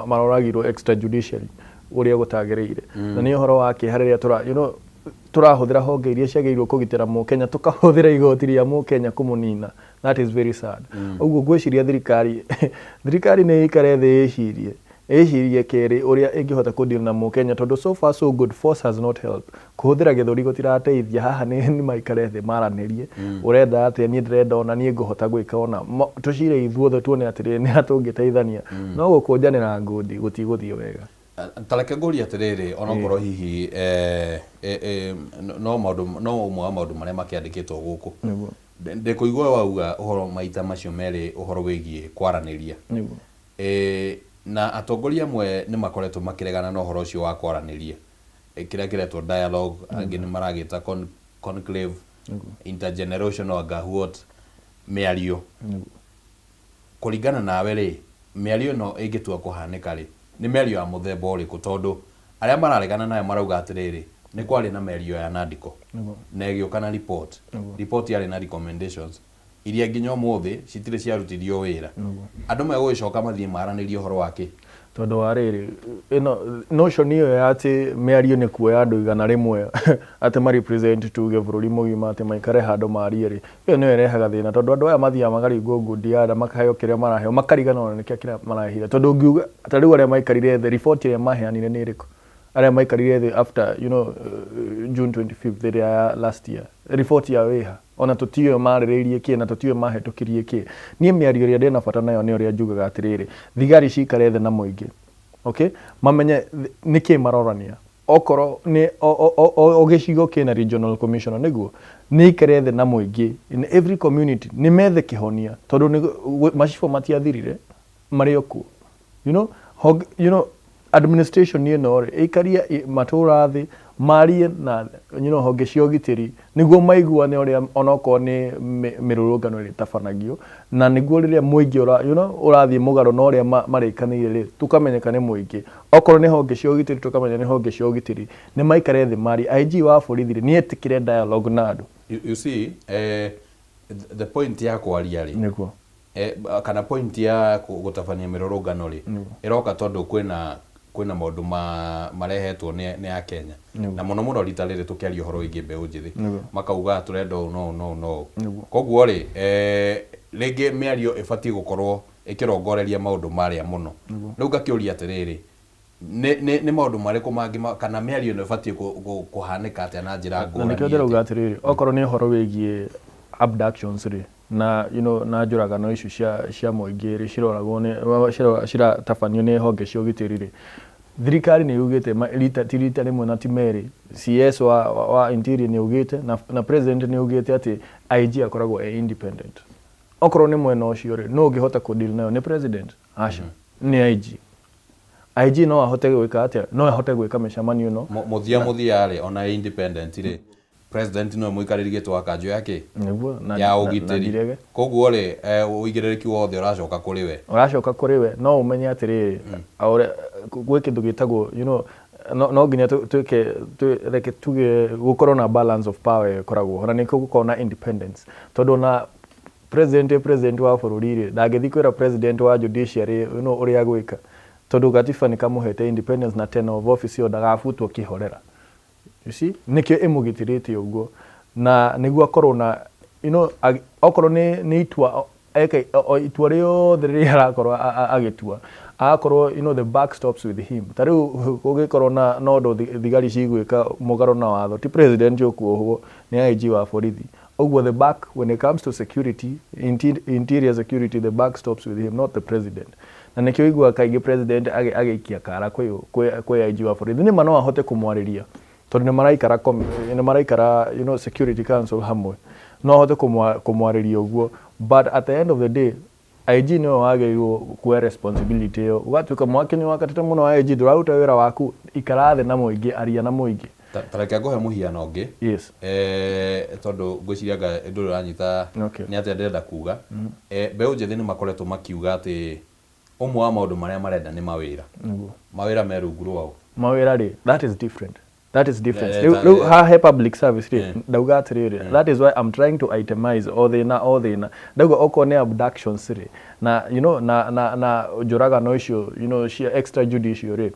maroragirwo extrajudicially ũrĩa gũtagĩrĩire. Na nĩ ũhoro wa kĩeha rĩrĩa tũrahũthĩra honge iria ciagĩrĩirwo kũgitĩra mũkenya, tũkahũthĩra igoti rĩa mũkenya kũmũnina. That is very sad. Ũguo ngwĩciria thirikari nĩ ĩikare thĩ ĩcirie kerĩ ũrĩa ĩngĩhota kũ deal na mũkenya, tondũ so far so good, force has not helped. Kũhũthĩra gĩthũri gũtirateithia. Haha nĩ maikare thĩ maranĩrie, ũrenda atĩa, niĩ ndĩrenda ona, niĩ ngũhota gwĩka ona, tũcire ithuothe tuone atĩrĩrĩ nĩ ha tũngĩteithania, no gũkũnjanĩra ngundi gũtigũthiĩ wega. Ta reke ngũrie atĩrĩrĩ, onokorwo hihi no maũndũ no ũmwe wa maũndũ marĩa makĩandĩkĩtwo gũkũ, ndĩkũigua wauga ũhoro maita macio merĩ ũhoro wĩgiĩ kwaranĩria. Na atongoria amwe nĩ makoretwo makĩregana na ũhoro ũcio wa kwaranĩria, kĩrĩa kĩretwo dialogue, angĩ nĩ maragĩta conclave, intergenerational, anga what, mĩario. Kũringana nawe rĩ, mĩario ĩno ĩngĩtua kũhanĩka rĩ, nĩ mĩario ya mũthemba ũrĩkũ? Tondũ arĩa mararegana nayo marauga atĩrĩrĩ, nĩ kwarĩ na mĩario ya Nandiko na ĩgĩũka na report. Report yarĩ na recommendations iria nginya ũmũthĩ citirĩ ciarutithio wĩra. Andũ megũgĩcoka mathiĩ maranĩrie ũhoro wa kĩ? Tondũ wa rĩrĩ, ĩno notion ĩyo ya atĩ mĩario nĩ kuoya andũ 100 atĩ ma represent tuge bũrũri mũgima atĩ maikare handũ marie rĩ, ĩyo nĩyo ĩrehaga thĩna, tondũ andũ aya mathiaga makaringwo ngundi ya nda, makaheo kĩrĩa maraheo, makariganĩrwo nĩkĩo kĩrĩa marahire. Tondũ ũngiuga ta rĩu arĩa maikarire thĩ, report ĩrĩa maheanire nĩ ĩrĩkũ? Arĩa maikarire thĩ after June 25th ĩrĩa ya last year, report yao ĩha? Ona tũtiũĩ marĩrĩirie kĩ na tũtiũĩ mahĩtũkirie kĩ. Niĩ mĩario ĩrĩa ndĩna bata nayo nĩ ũrĩa njugaga atĩrĩrĩ, thigari cikare thĩ na mũingĩ, okay, mamenye nĩkĩ marorania. Okorwo nĩ o gĩcigo kĩna regional commissioner, nĩguo nĩ ikare thĩ na mũingĩ in every community, nĩ methe kĩhonia, tondũ macibũ matiathirire, marĩ o kuo. Administration ĩno rĩ, ĩikarie matũra thĩ, marie na honge cia ũgitĩri nĩguo maiguane ũrĩa onokorwo nĩ mĩrũrũngano ĩrĩtabanagio, na nĩguo rĩrĩa mũingĩ ũrathiĩ mũgarũ na ũrĩa marĩkanĩire rĩ, tũkamenyeka nĩ mũingĩ. Okorwo nĩ honge cia ũgitĩri, tũkamenya nĩ honge cia ũgitĩri. Nĩ maikare thĩ marie. IG wa borithi rĩ, nĩ etĩkĩre dialogue na andũ. You see, the point ya kwaria rĩ, Nĩguo. Kana point ya gũtabania mĩrũrũngano rĩ, ĩroka tondũ kwĩna maũndũ marehetwo nĩ Akenya, na mũno mũno rita rĩrĩ tũkĩaria ũhoro wĩgiĩ mbeũ njĩthĩ, makauga tũrenda ũũ no ũũ no ũũ no ũũ. Koguo rĩ, rĩngĩ mĩario ĩbatiĩ gũkorwo ĩkĩrongoreria maũndũ marĩa mũno. Rĩu ngakĩũria atĩrĩrĩ, nĩ maũndũ marĩkũ mangĩ kana mĩario ĩno ĩbatiĩ kũhanĩka atĩa na njĩra Na ngũrani nĩkĩo ndĩrauga atĩa? Atĩrĩrĩ, okorwo nĩ ũhoro wĩgiĩ abductions rĩ, na na njũragano icio cia mũingĩ rĩ, ciroragwo nĩ ciratabanio nĩ honge cia ũgitĩri rĩ, thirikari nĩ yugĩte rita ti rita rĩmwe na ti merĩ. CS wa interior nĩ augĩte na president nĩ augĩte atĩ IG akoragwo e independent. Okorwo nĩ mwena ũcio rĩ, nũ ũngĩhota kũ deal nayo? Nĩ president? Aca, nĩ IG. IG no ahote gwĩka atĩa? No ahote gwĩka mĩcemanio ĩno. Mũthia rĩ, ona independent rĩ, president nĩwe mũikarĩri gĩtĩ wa kanjũ ya kĩ? Nĩguo, Ya na ũgitĩri. Ndirege. Koguo rĩ, ũigĩrĩrĩki wothe ũracoka kũrĩ we. Ũracoka kũrĩ we. No ũmenye atĩrĩrĩ, ũrĩa gwĩ kĩndũ gĩtagwo, no nginya twĩke, reke tuge gũkorwo na balance of power ĩkoragwo ho, na nĩkĩo gũkorwo na independence, tondũ ona president wa bũrũri rĩ, ndangĩthiĩ kwĩra president wa judiciary ũrĩa agwĩka, tondũ gatiba nĩ kamũhete independence na tenure of office ĩyo ndagabutwo kĩhorera. You see, nĩkĩo ĩmũgitĩrĩte ũguo, na nĩguo akorwo na okorwo nĩ itua eke, itua rĩothe rĩrĩa arakorwo agĩtua, agakorwo the buck stops with him. Ta rĩu gũgĩkorwo na ũndũ thigari cigwĩka mũgarũ na watho, ti president ũkuohwo, nĩ IG wa borithi. Ũguo the buck, when it comes to security, interior security, the buck stops with him, not the president. Na nĩkĩo ũiguaga kaingĩ president agĩikia kara kwĩ IG wa borithi. Nĩma no ahote kũmwarĩria, tondũ nĩ maraikara security council hamwe, no ahote kũmwarĩria ũguo, but at the end of the day IG nĩwe wagĩrĩirwo kuoya responsibility ĩyo. Ũgatuĩka mwaki nĩ wakatĩte mũno, IG ndũraruta wĩra waku, ikara thĩ na mũingĩ, aria na mũingĩ. Ta reke ngũhe mũhiano ũngĩ. Yes. Tondũ ngwĩciria anga ndũrĩ ũranyita nĩ atĩa ndĩrenda kuga. Mbeũ njĩthĩ nĩ makoretwo makiuga atĩ ũmwe wa maũndũ marĩa marenda nĩ mawĩra. Mawĩra me rungu rwao. Mawĩra rĩ, that is different. That is different. Rĩu haha he public service rĩ, ndauga atĩrĩrĩ, that is why I'm trying to itemize o thĩna o thĩna. Ndauga okorwo nĩ abductions rĩ, na na njũragano icio cia extrajudicial rĩ,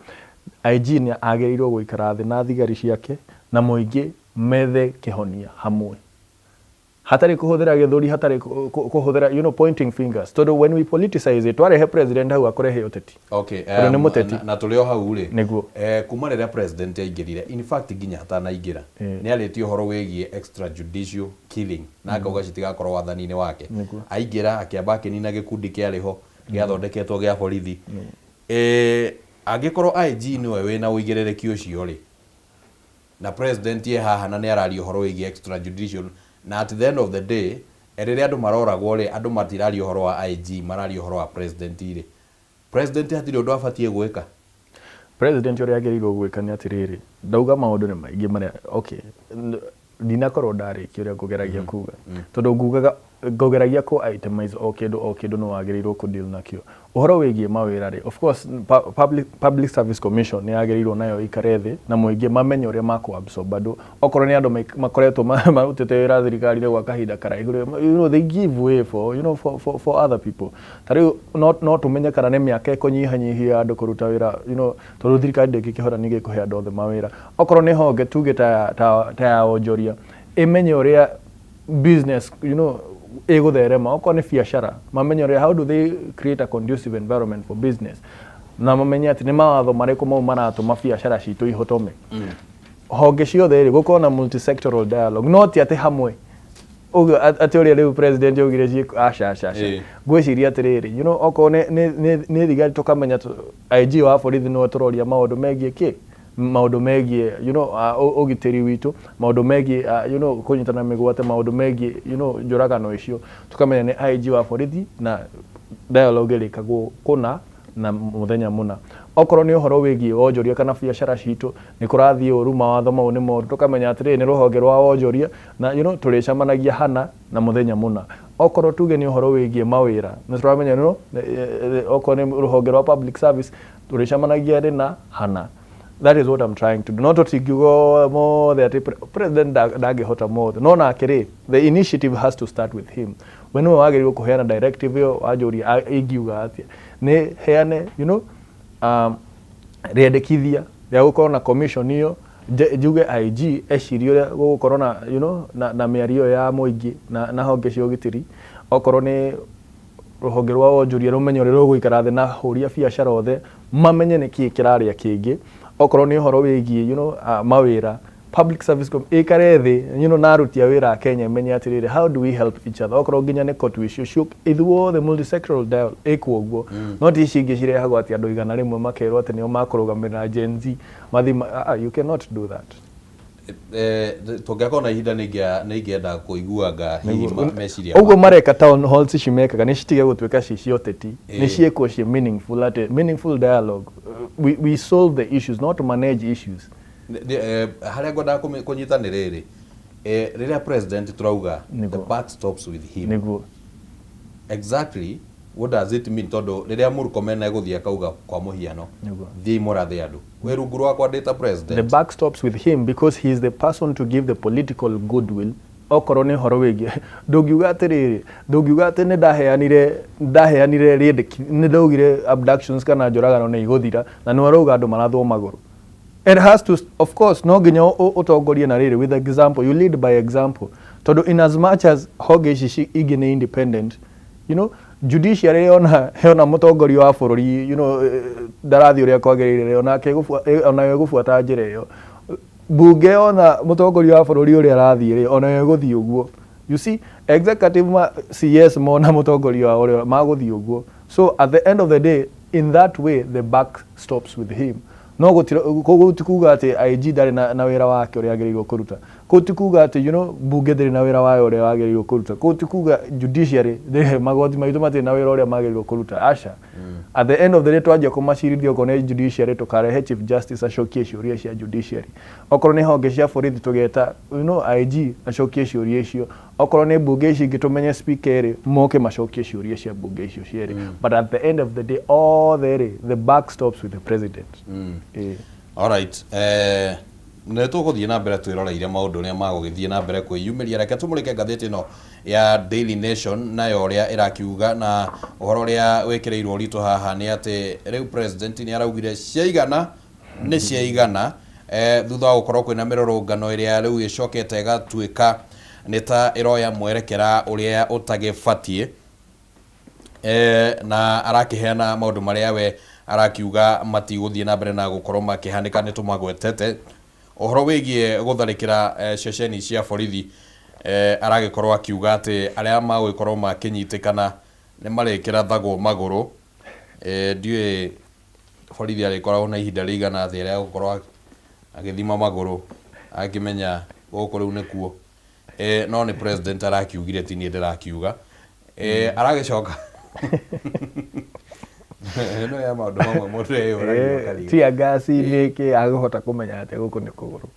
IG nĩ agĩrĩirwo gũikara thĩ na thigari ciake na mũingĩ, methe kĩhonia hamwe, hatarĩ kũhũthĩra gĩthũri, hatarĩ kũhũthĩra pointing fingers, tondũ when we politicize it, twarehe president hau akũrehe ũteti. Tondũ nĩ mũteti. Na tũrĩ o hau rĩ, Nĩguo. Kuma rĩrĩa president aingĩrire, in fact nginya atanaingĩra, nĩ arĩtie ũhoro wĩgiĩ extrajudicial killing na akauga citigakorwo wathani-inĩ wake. Aingĩra, akĩamba akĩnina gĩkundi kĩarĩ ho gĩathondeketwo gĩa borithi. Angĩkorwo IG nĩwe wĩna ũigĩrĩrĩki ũcio rĩ, na president ye haha na nĩ araria ũhoro wĩgiĩ extrajudicial, na at the end of the day, rĩrĩa andũ maroragwo rĩ, andũ matiraria ũhoro wa IG, mararia ũhoro wa president rĩ, president hatirĩ ũndũ abatiĩ gwĩka? President ũrĩa agĩrĩirwo gwĩka nĩ atĩrĩrĩ, ndauga maũndũ nĩ maingĩ marĩa, okay, ndinakorwo ndarĩkia ũrĩa ngũgeragia kuga, tondũ ngugaga ngũgeragia kũ itemize o kĩndũ o kĩndũ nĩ wagĩrĩirwo kũ deal nakĩo. Ũhoro wĩgiĩ mawĩra rĩ, of course Public Service Commission nĩ yagĩrĩirwo nayo ikare thĩ na mũingĩ, mamenye ũrĩa makũ absorb andũ. Okorwo nĩ andũ makoretwo marutĩte wĩra thirikari-inĩ gwa kahinda karaihu rĩ, they give way for you know for, for, for other people. Ta rĩu no tũmenye kana nĩ mĩaka ĩkũnyihanyihia andũ kũruta wĩra, tondũ thirikari ndĩngĩkĩhota ningĩ kũhe andũ othe mawĩra. Okorwo nĩ honge tuge ta ya onjoria, ĩmenye ũrĩa business ĩgũtherema. Okorwo nĩ biacara, mamenye ũrĩa, how do they create a conducive environment for business, na mamenye atĩ nĩ mawatho marĩkũ mau maratũma biacara citũ ihotome. Honge ciothe rĩ, gũkorwo na multisectoral dialogue, no ti atĩ hamwe ũguo atĩ ũrĩa rĩu president augire ciĩko, aca, aca, aca. Ngwĩciria atĩrĩrĩ, okorwo nĩ thigari, tũkamenya IG wa borithi nĩwe tũroria maũndũ megiĩ kĩ, maũndũ megiĩ ũgitĩri witũ, maũndũ megiĩ kũnyitana mĩgwate, maũndũ megiĩ njũragano icio, tũkamenya nĩ IG wa borithi na dialogue ĩrĩkagwo kũna na mũthenya mũna. Okorwo nĩ ũhoro wĩgiĩ wonjoria kana biacara citũ nĩ kũrathiĩ ũru, mawatho mau nĩ moru, tũkamenya atĩrĩrĩ nĩ rũhonge rwa wonjoria na you know, tũrĩcemanagia hana na mũthenya mũna. Okorwo tuge nĩ ũhoro wĩgiĩ mawĩra nĩ tũramenya you know, okorwo nĩ rũhonge rwa public service tũrĩcemanagia rĩ na hana. That is what I'm trying to do. No tũtingiuga mothe atĩ president ndangĩhota mothe, no nake rĩ, the initiative has to start with him. We nĩwe wagĩrĩirwo kũheana directive ĩyo. Wanjũria ingiuga atĩa, nĩ heane rĩendekithia rĩa gũkorwo na commission ĩyo, njuge IG ecirie ũrĩa gũgũkorwo na na mĩario ĩyo ya mũingĩ na honge cia ũgitĩri. Okorwo nĩ rũhonge rwa wonjoria, rũmenye ũrĩa rũgũikara thĩ na ahũri a biacara othe, mamenye nĩ kĩĩ kĩrarĩa kĩngĩ. Okorwo nĩ ũhoro wĩgiĩ mawĩra, public service ĩkare thĩ na aruti a wĩra a Kenya, ĩmenye atĩrĩrĩ, how do we help each other. Okorwo nginya nĩ court icio ithuothe, multisectoral dialogue ĩkwo ũguo, no ti ici ingĩ cirehagwo atĩ andũ 100 makerwo atĩ nĩo makũrũgamĩrĩra Gen Z mathi you cannot do that. Tũngĩakorwo na ihinda nĩ ingĩenda kũiguanga hihi meciria ũguo maku. Mareka town halls ici mekaga nĩ citige gũtuĩka ci cia ũteti, nĩ ciĩkwo ciĩ meaningful, atĩ meaningful dialogue. We solve the issues, not manage issues. Harĩa ngwendaga kũnyita nĩ rĩrĩ, rĩrĩa president tũrauga the buck stops with him, exactly what does it mean? Tondũ rĩrĩa Murkomen egũthiĩ akauga kwa mũhiano, thiĩi mũrathe andũ, wĩ rungu rwakwa ndĩ ta The president. buck stops with him because he is the person to give the political goodwill. Okorwo nĩ ũhoro wĩgiĩ, ndũngiuga atĩrĩrĩ, ndũngiuga atĩ nĩ ndaheanire rĩendeki, nĩ ndaugire abductions kana njũragano nĩ igũthira, na nĩ warauga andũ marathwo magũrũ. It has to, of course, no nginya ũtongorie na rĩrĩ, with example. You lead by example, tondũ in as much as honge ici ingĩ nĩ independent, judiciary yona mũtongoria wa bũrũri ndarathiĩ ũrĩa kwagĩrĩire, onake onayo ĩgũbuata njĩra ĩyo. Bunge yona mũtongoria wa bũrũri ũrĩa arathiĩ rĩ, onayo ĩgũthiĩ ũguo. You see, executive ma CS mona mũtongoria wao ũrĩa magũthiĩ ũguo. So at the end of the day, in that way, the buck stops with him. No koguo ti kuga atĩ IG ndarĩ na wĩra wake ũrĩa agĩrĩirwo kũruta. Kũu ti kuga atĩ bunge ndĩrĩ na wĩra wayo ũrĩa wagĩrĩirwo kũruta. Kũu ti kuga judiciary ndĩrĩ, magoti maitũ matirĩ na wĩra ũrĩa magĩrĩirwo kũruta. Aca, at the end of the day, twanjia kũmacirithia, okorwo nĩ judiciary tũkarehe chief justice acokie ciũria cia judiciary, okorwo nĩ honge cia borithi tũgeta IG acokie ciũria icio, okorwo nĩ mbunge ici ingĩ tũmenye speaker ĩrĩ moke macokie ciũria cia mbunge icio cierĩ. But at the end of the day, othe rĩ, the buck stops with the president. Ĩĩ. Alright, nĩ tũgũthiĩ na mbere twĩroreire maũndũ ũrĩa magũgĩthiĩ na mbere kwĩyumĩria. Reke tũmũrĩke ngathĩti ĩno ya Daily Nation nayo ũrĩa ĩrakiuga, na ũhoro ũrĩa wĩkĩrĩirwo ũritũ haha nĩ atĩ rĩu president nĩ araugire ciaigana nĩ ciaigana, thutha wa gũkorwo kwĩna mĩrũrũngano ĩrĩa rĩu ĩcokete ĩgatuĩka nĩ ta ĩroya mwerekera ũrĩa ũtagĩbatiĩ, na arakĩheana maũndũ marĩa we arakiuga matigũthiĩ na mbere na gũkorwo makĩhanĩka. Nĩ tũmagwetete ũhoro wĩgiĩ gũtharĩkĩra ceceni cia borithi, aragĩkorwo akiuga atĩ arĩa magũgĩkorwo makĩnyitĩkana nĩ marĩkĩrathagwo magũrũ. Ndiũĩ borithi arĩkoragwo na ihinda rĩigana atĩa rĩa gũkorwo agĩthima magũrũ akĩmenya gũkũ rĩu nĩkuo, no nĩ president arakiugire, ti niĩ ndĩrakiuga. Aragĩcoka ĩno ya maũndũ mamwe mũndũ eyũragia ũkarigwo. Tear gas nĩkĩ agũhota kũmenya atĩ gũkũ nĩ kũgũrũ?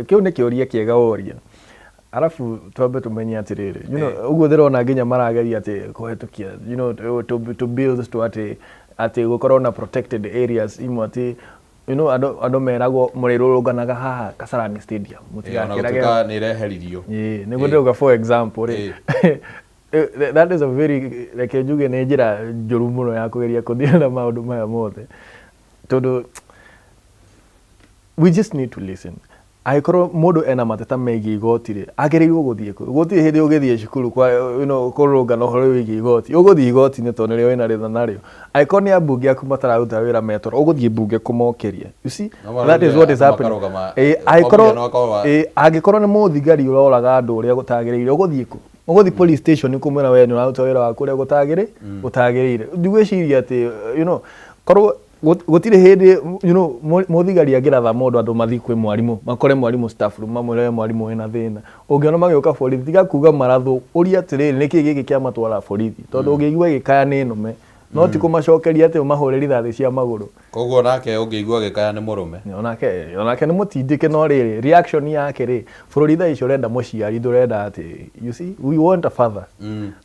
Kĩu nĩ kĩũria kĩega woria. Arabu twambe tũmenye atĩrĩrĩ, ũguo ndĩrona nginya marageria atĩ kũhetũkia to build to atĩ gũkorwo na protected areas imwe, atĩ andũ meragwo mũrĩrũrũnganaga haha Kasarani Stadium, ona mũtigakĩrage. Gũtuĩka nĩ ĩreheririo. Ĩĩ, nĩguo ndĩrauga, for example rĩ, that is a very, reke njuge nĩ njĩra njũru mũno ya kũgeria kũdeal na maũndũ maya mothe, tondũ we just need to listen. Angĩkorwo mũndũ ena mateta megiĩ igoti rĩ, agĩrĩirwo gũthiĩ kũ? Gũtirĩ hĩndĩ ũgĩthiĩ cukuru kwa kũrũngana ũhoro wĩgiĩ igoti. Ũgũthiĩ igoti-inĩ tondũ nĩrĩo wĩna rĩtha narĩo. Angĩkorwo nĩ ambunge aku matararuta wĩra metoro, ũgũthiĩ mbunge kũmokĩria. You see, No that is what is happening. makarũgama, Ĩĩ, angĩkorwo kwa mũhiano akorwo ĩĩ, angĩkorwo nĩ mũthigari ũroraga andũ ũrĩa gũtagĩrĩire, ũgũthiĩ kũ? Ũgũthiĩ police station kũmwĩra we nĩ ũraruta wĩra waku ũrĩa gũtagĩrĩire. Ndigwĩciria atĩ korwo gũtirĩ hĩndĩ mũthigari angĩratha mũndũ, andũ mathiĩ kwĩ mwarimũ, makore mwarimũ staff room, mamwĩre we mwarimũ wĩna thĩna. Ũngĩona magĩũka borithi, tiga kuga marathwo, ũria atĩrĩrĩ, nĩkĩ gĩkĩ kĩamatwara borithi? Tondũ ũngĩigua ĩgĩkaya nĩ nũme. No ti kũmacokeria atĩ ũmahũre rithathi cia magũrũ. Koguo nake ũngĩigua agĩkaya nĩ mũrũme. Onake nĩ mũtindĩke, no rĩrĩ, reaction yake rĩ, bũrũri thaa ici ũrenda mũciari, ndũrenda atĩ, you see, we want a father.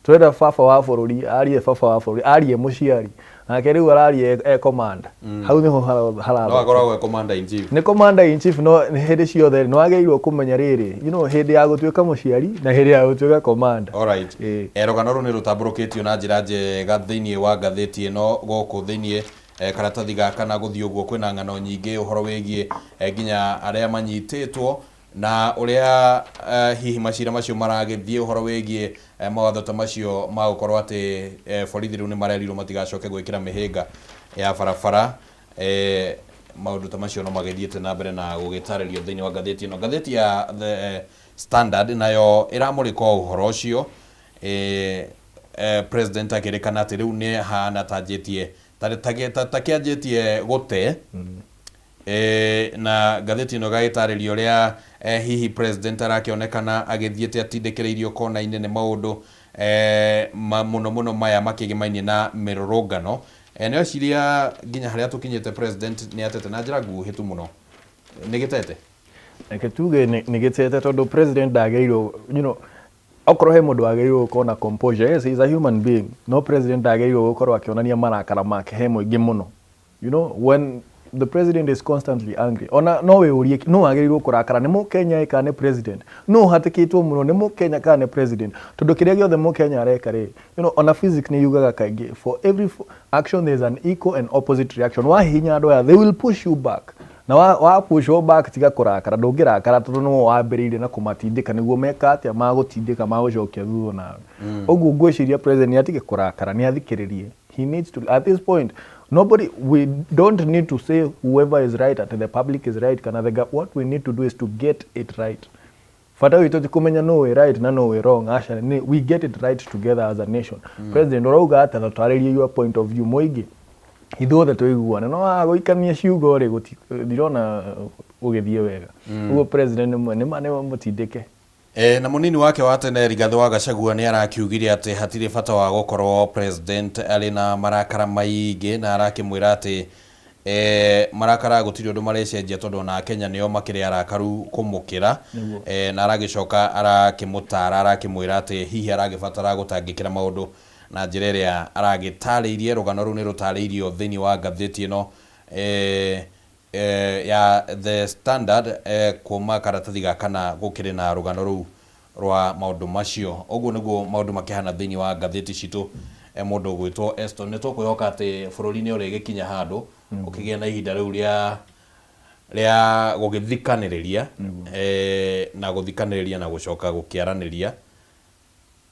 Tũrenda baba wa bũrũri, arie baba wa bũrũri, arie mũciari. Nake rĩu araria e commander. Hau nĩho No harathũka. akoragwo e commander in chief. Nĩ commander in chief, no hĩndĩ ciothe nĩ wagĩrĩirwo kũmenya rĩrĩ, hĩndĩ ya gũtuĩka mũciari na hĩndĩ ya gũtuĩka commander. Alright. Rũgano rũu nĩ rũtambũrũkĩtio na njĩra njega thĩinĩ wa ngathĩti ĩno gũkũ thĩinĩ, karatathi gaka na gũthiĩ ũguo kwĩna ng'ano nyingĩ ũhoro wĩgiĩ nginya arĩa manyitĩtwo na ũrĩa hihi macira macio maragĩthiĩ, ũhoro wĩgiĩ mawatho ta macio ma gũkorwo atĩ borithi rĩu nĩ marerirwo matigacoke gwĩkĩra mĩhĩnga ya barabara. Maũndũ ta macio no magĩthiĩte na mbere na gũgĩtarĩrio thĩinĩ wa ngathĩti ĩno. Ngathĩti ya The Standard nayo ĩramũrĩka o ũhoro ũcio, president akĩrĩkana atĩ rĩu nĩ ahana tanjĩtie ta kĩanjĩtie gũte. Na ngathĩti ĩno ĩgagĩtarĩria ũrĩa hihi president arakĩonekana agĩthiĩte atindĩkĩrĩirio kona-inĩ nĩ maũndũ mũno mũno maya makĩgĩmainie na mĩrũrũngano. Nĩ weciria nginya harĩa tũkinyĩte president nĩ atete na njĩra nguhĩ tu mũno, nĩ gĩtete? Reke tuge nĩ gĩtete, tondũ president ndagĩrĩirwo, okorwo he mũndũ wagĩrĩirwo gũkorwo na composure, yes, he is a human being, no president ndagĩrĩirwo gũkorwo akĩonania marakara make he mũingĩ mũno. When the president is constantly angry, ona no wĩyũrie no wagĩrĩirwo kũrakara nĩ mũkenya kana nĩ president, no ũhatĩkĩtwo mũno nĩ mũkenya kana nĩ president, tondũ kĩrĩa gĩothe mũkenya areka rĩ, ona physics nĩ yugaga kaingĩ, for every action there is an equal and opposite reaction. Wahihinya andũ aya, they will push you back, na wa push you back, tiga kũrakara, ndũngĩrakara tondũ nĩwe wambĩrĩirie na kũmatindĩka nĩguo meka atĩa, magũtindĩka magũcokia thutha nawe. Ũguo ngwĩciria president nĩ atige kũrakara, nĩ athikĩrĩrie. He needs to, at this point, nobody, we don't need to say whoever is right, at the public is right kana the, what we need to do is to get it right. Bata witũ ti kũmenya no wĩ right na no wĩ wrong, aca, nĩ we get it right together as a nation. President, ũrauga atĩa? Na twarĩrie your point of view, mũingĩ ithuothe tũiguane, no waga gũikania ciugo rĩ, ndirona ũgĩthiĩ wega. Ũguo president nĩ mũtindĩke. Na mũnini wake wa tene Rigathĩ wa Gachagua nĩ arakiugire atĩ hatirĩ bata wa gũkorwo president arĩ na marakara maingĩ, na arakĩmwĩra atĩ marakara gũtirĩ ũndũ marecenjia tondũ ona Kenya nĩo makĩrĩ arakaru kũmũkĩra. Na aragĩcoka arakĩmũtara, arakĩmwĩra atĩ hihi aragĩbatara gũtangĩkĩra maũndũ na njĩra ĩrĩa aragĩtarĩirie. Rũgano rũu nĩ rũtarĩirio thĩinĩ wa ngathĩti ĩno ya The Standard, kuma karatathi ga kana gũkĩrĩ na rũgano rũu rwa maũndũ macio. Ũguo nĩguo maũndũ makĩhana thĩinĩ wa ngathĩti citũ. Mũndũ ũgwĩtwo Eston, nĩ tũkwĩhoka atĩ bũrũri nĩ ũrĩgĩkinya handũ ũkĩgĩa na ihinda rĩu rĩa gũgĩthikanĩrĩria, na gũthikanĩrĩria na gũcoka gũkĩaranĩria.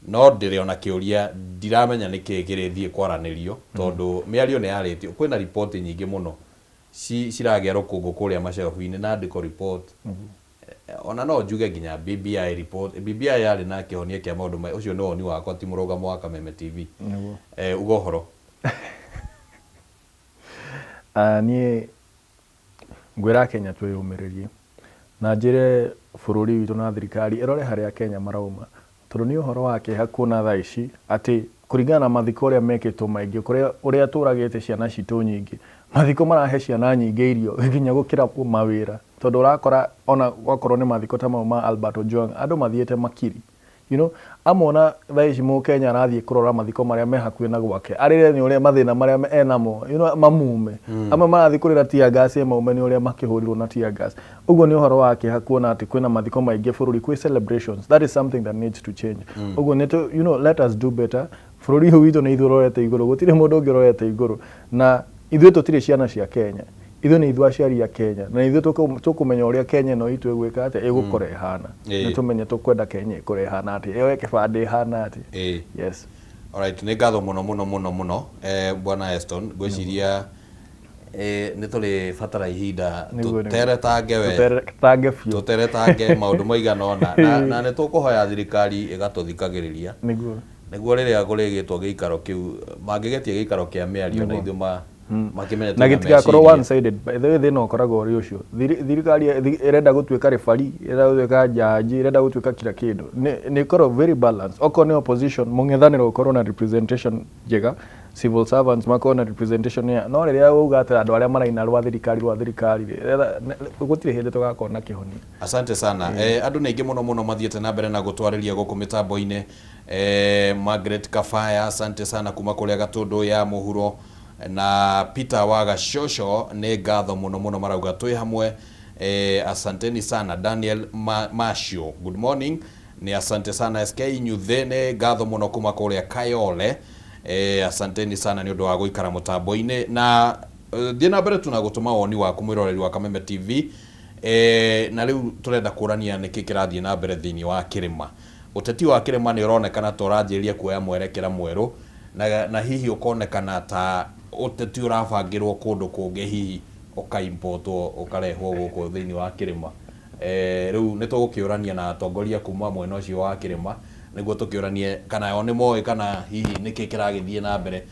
No ndĩrĩ ona kĩũria, ndiramenya nĩ kĩĩ kĩrĩthiĩ kwaranĩrio, tondũ mĩario nĩ yarĩtio, kwĩna riboti nyingĩ mũno ciragĩa rũkũngũ kũrĩa macebu-inĩ na ndiko report. Ona no njuge nginya BBI report, BBI yarĩ na kĩhonia kĩa maũndũ maya. Ũcio nĩ woni wakwa, ti mũrũgamo wa Kameme TV. Uga ũhoro. Niĩ ngwĩra Kenya twĩyũmĩrĩrie, na njĩre bũrũri witũ na thirikari ĩrore harĩa Kenya marauma, tondũ nĩ ũhoro wa kĩeha kuona thaa ici atĩ kũringana na mathiko ũrĩa mekĩtwo maingĩ, kũrĩa ũrĩa tũragĩte ciana citũ nyingĩ, mathiko marahe ciana nyingĩ irio nginya gũkĩra mawĩra, tondũ ũrakora ona gwakorwo nĩ mathiko ta mau ma Albert Ojwang, andũ mathiĩte makiri, amona thaa ici mũkenya arathiĩ kũrora mathiko marĩa me hakuhĩ na gwake, arĩre nĩ ũrĩa mathĩna marĩa enamo, mamume. Amwe marathiĩ kũrĩra tear gas maume nĩ ũrĩa makĩhũrirwo na tear gas. Ũguo nĩ ũhoro wa kĩeha kuona atĩ kwĩna mathiko maingĩ bũrũri, kwĩ celebrations. That is something that needs to change. Ũguo nĩ let us do better. Bũrũri ũyũ witũ nĩ ithuĩ ũrorete igũrũ, gũtirĩ mũndũ ũngĩ ũrorete igũrũ, na ithuĩ tũtirĩ ciana cia Kenya, ithuĩ nĩ ithuĩ aciari a Kenya, na ithuĩ tũkũmenya ũrĩa Kenya ĩno itũ ĩgwĩka atĩa, ĩgũkorwo ĩhana. Nĩ tũmenye tũkwenda Kenya ĩkorwo ĩhana atĩa, yoe kĩbandĩ ĩhana atĩa. Yes. Alright, nĩ ngatho mũno mũno mũno mũno, bwana Eston. Ngwĩciria nĩ tũrĩbatara ihinda tũteretange we. Tũteretange biũ. Tũteretange maũndũ maigana ũna, na nĩ tũkũhoya thirikari ĩgatũthikagĩrĩria nĩguo rĩrĩa kũrĩgĩtwo gĩikaro kĩu, mangĩgetia gĩikaro kĩa mĩario na ithuĩ makĩmenye na gĩtigakorwo one sided. By the way, thĩna ũkoragwo ũrĩ ũcio, thirikari ĩrenda gũtuĩka referee, ĩrenda gũtuĩka jaji, ĩrenda gũtuĩka kila kĩndũ. Nĩ ĩkorwo very balanced. Okorwo nĩ opposition, mũng'ethanĩro ũkorwo na representation njega. Civil servants makorwo na representation ya no rĩrĩa wauga atĩ andũ arĩa maraina rwa thirikari rĩ, gũtirĩ hĩndĩ tũgakorwo na kĩhonia. Asante sana. Andũ nĩ aingĩ mũno mũno mathiĩte na mbere na gũtwarĩria gũkũ mĩtambo-inĩ. Margaret Kafaya, asante sana kuma kũrĩa Gatũndũ ya mũhuro, na Peter wa Gacocco, nĩ ngatho mũno mũno, marauga twĩ hamwe. Asanteni sana. Daniel Mashio, good morning, nĩ asante sana. SK Nyuthe, nĩ ngatho mũno kuma kũrĩa Kayole. Asanteni sana nĩ ũndũ wa gũikara mũtambo-inĩ na thiĩ na mbere tu na gũtũma woni waku, mwĩroreri wa Kameme TV. Na rĩu tũrenda kũrania nĩkĩ kĩrathiĩ na mbere thĩinĩ wa kĩrĩma. Ũteti wa kĩrĩma nĩ ũronekana ta ũranjĩrĩria kuoya mwerekera mwerũ na hihi ũkonekana ta ũteti ũrabangĩrwo kũndũ kũngĩ, hihi ũkaimportwo ũkarehwo gũkũ thĩinĩ wa kĩrĩma. Rĩu nĩ tũgũkĩũrania na atongoria kuma mwena ũcio wa kĩrĩma nĩguo tũkĩũranie kana o nĩ moĩ kana hihi nĩkĩ kĩragĩthiĩ na mbere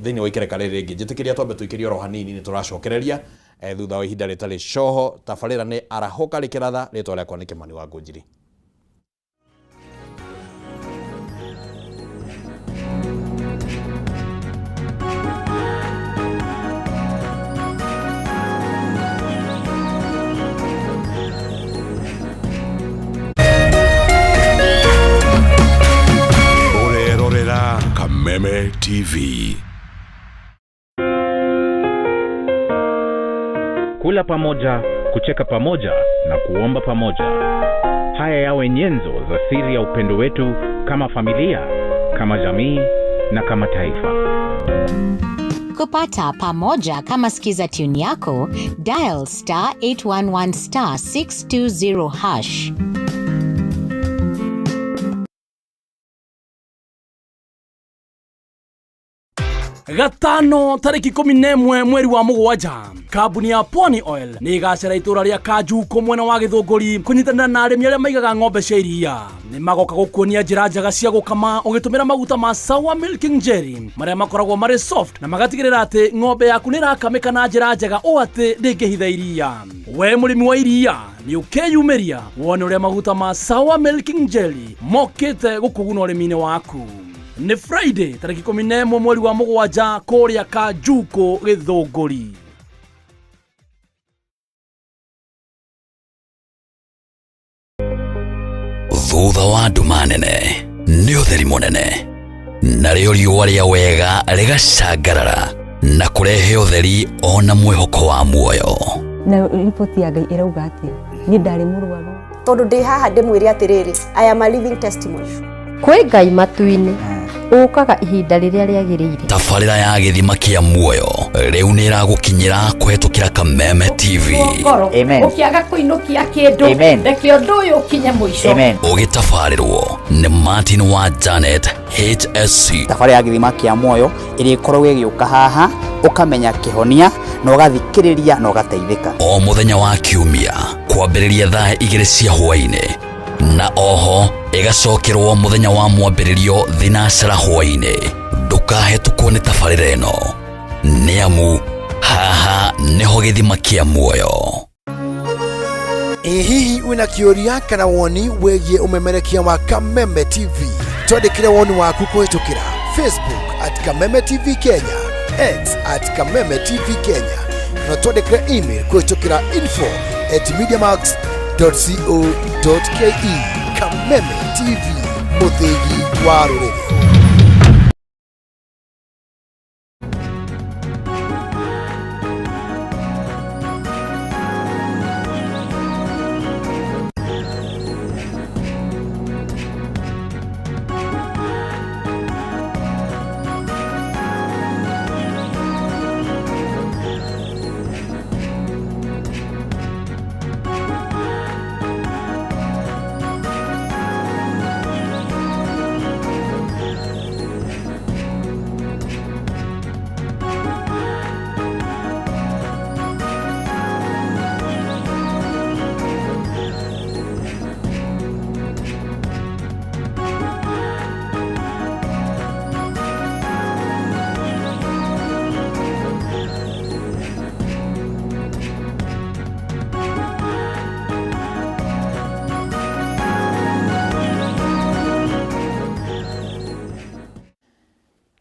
thĩinĩ wa ikereka rĩrĩ rĩngĩ. Njĩtĩkĩria twambe tũikĩrie oro hanini, nĩ tũracokereria thutha wa ihinda rĩtarĩ coho. Tabarĩra nĩ Arahũka Rĩkĩratha, rĩtwa rĩakwa nĩ Kĩmani wa Ngũnjiri. Ũrerorera Kameme TV. Kula pamoja, kucheka pamoja na kuomba pamoja. Haya yawe nyenzo za siri ya upendo wetu kama familia, kama jamii na kama taifa. Kupata pamoja kama skiza tune yako, dial *811*620#. Gatano tarĩki 11 mweri wa 7, kambuni ya Pwani Oil nĩ ĩgacera itũra rĩa Kanjuko mwena wa Gĩthũngũri kũnyitanĩra na arĩmi arĩa maigaga ng'ombe cia iria. Nĩ magoka gũkuonia njĩra njega cia gũkama ũgĩtũmĩra maguta ma Sawa Milking Jelly marĩa makoragwo marĩ soft na magatigĩrĩra atĩ ng'ombe yaku nĩ ĩrakamĩka na njĩra njega ũũ atĩ ndĩngĩhitha iria. We mũrĩmi wa iria nĩ ũkeyumĩria wone ũrĩa maguta ma Sawa Milking Jelly mokĩte gũkũguna ũrĩmi-inĩ waku. Nĩ Friday tarĩki 11 mweri wa 7 kũrĩa Kanjuko Gĩthũngũri. Thutha wa nduma nene nĩ ũtheri mũnene, narĩo riũa rĩa wega rĩgacangarara na kũrehe ũtheri ona mwĩhoko wa muoyo. Na riboti ya Ngai ĩrauga atĩa? Niĩ ndarĩ mũrwaru. Tondũ ndĩ haha ndĩmwĩre atĩrĩrĩ, I am a living testimony. Kwĩ Ngai matu-inĩ ũkaga ihinda rĩrĩa rĩagĩrĩire. Tabarĩra ya gĩthima kĩa muoyo rĩu nĩ ĩragũkinyĩra kũhetũkĩra Kameme TV. Ngoro ũkĩaga kũinũkia kĩndũ, reke ũndũ ũyũ ũkinye mũico. Ũgĩtabarĩrwo nĩ Martin wa Janet HSC. Tabarĩra ya gĩthima kĩa muoyo ĩrĩkoragwo ĩgĩũka haha, ũkamenya kĩhonia na ũgathikĩrĩria na ũgateithĩka. O mũthenya wa kiumia kwambĩrĩria thaa 2 cia hwaĩ-inĩ, na oho ĩgacokerwo mũthenya wa mwambĩrĩrio thinacera hwaĩ-inĩ. Ndũkahetũkwo nĩ tabarĩra ĩno, nĩ amu haha nĩho gĩthima kĩa muoyo. Ĩ hihi wĩna kĩũria kana woni wĩgiĩ ũmemerekia wa Kameme TV? Twandĩkĩre woni waku kũhĩtũkĩra Facebook @KamemeTV Kenya, X @KamemeTV Kenya, na twandĩkĩre email kũhĩtũkĩra info@mediamax.co.ke. Kameme TV, mũthĩgi wa rũrĩrĩ.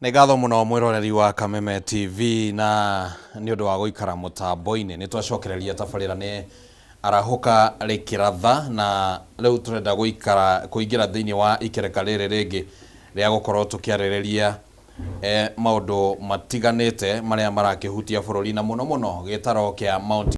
Nĩ ngatho mũno mwĩroreri wa Kameme TV na nĩ ũndũ wa gũikara mũtambo-inĩ. Nĩ twacokereria tabarĩra nĩ arahũka rĩkĩratha, na rĩu tũrenda gũikara kũingĩra thĩinĩ wa ikereka rĩrĩ rĩngĩ rĩa gũkorwo tũkĩarĩrĩria maũndũ matiganĩte marĩa marakĩhutia bũrũri na mũno mũno gĩtaro kĩa Mount.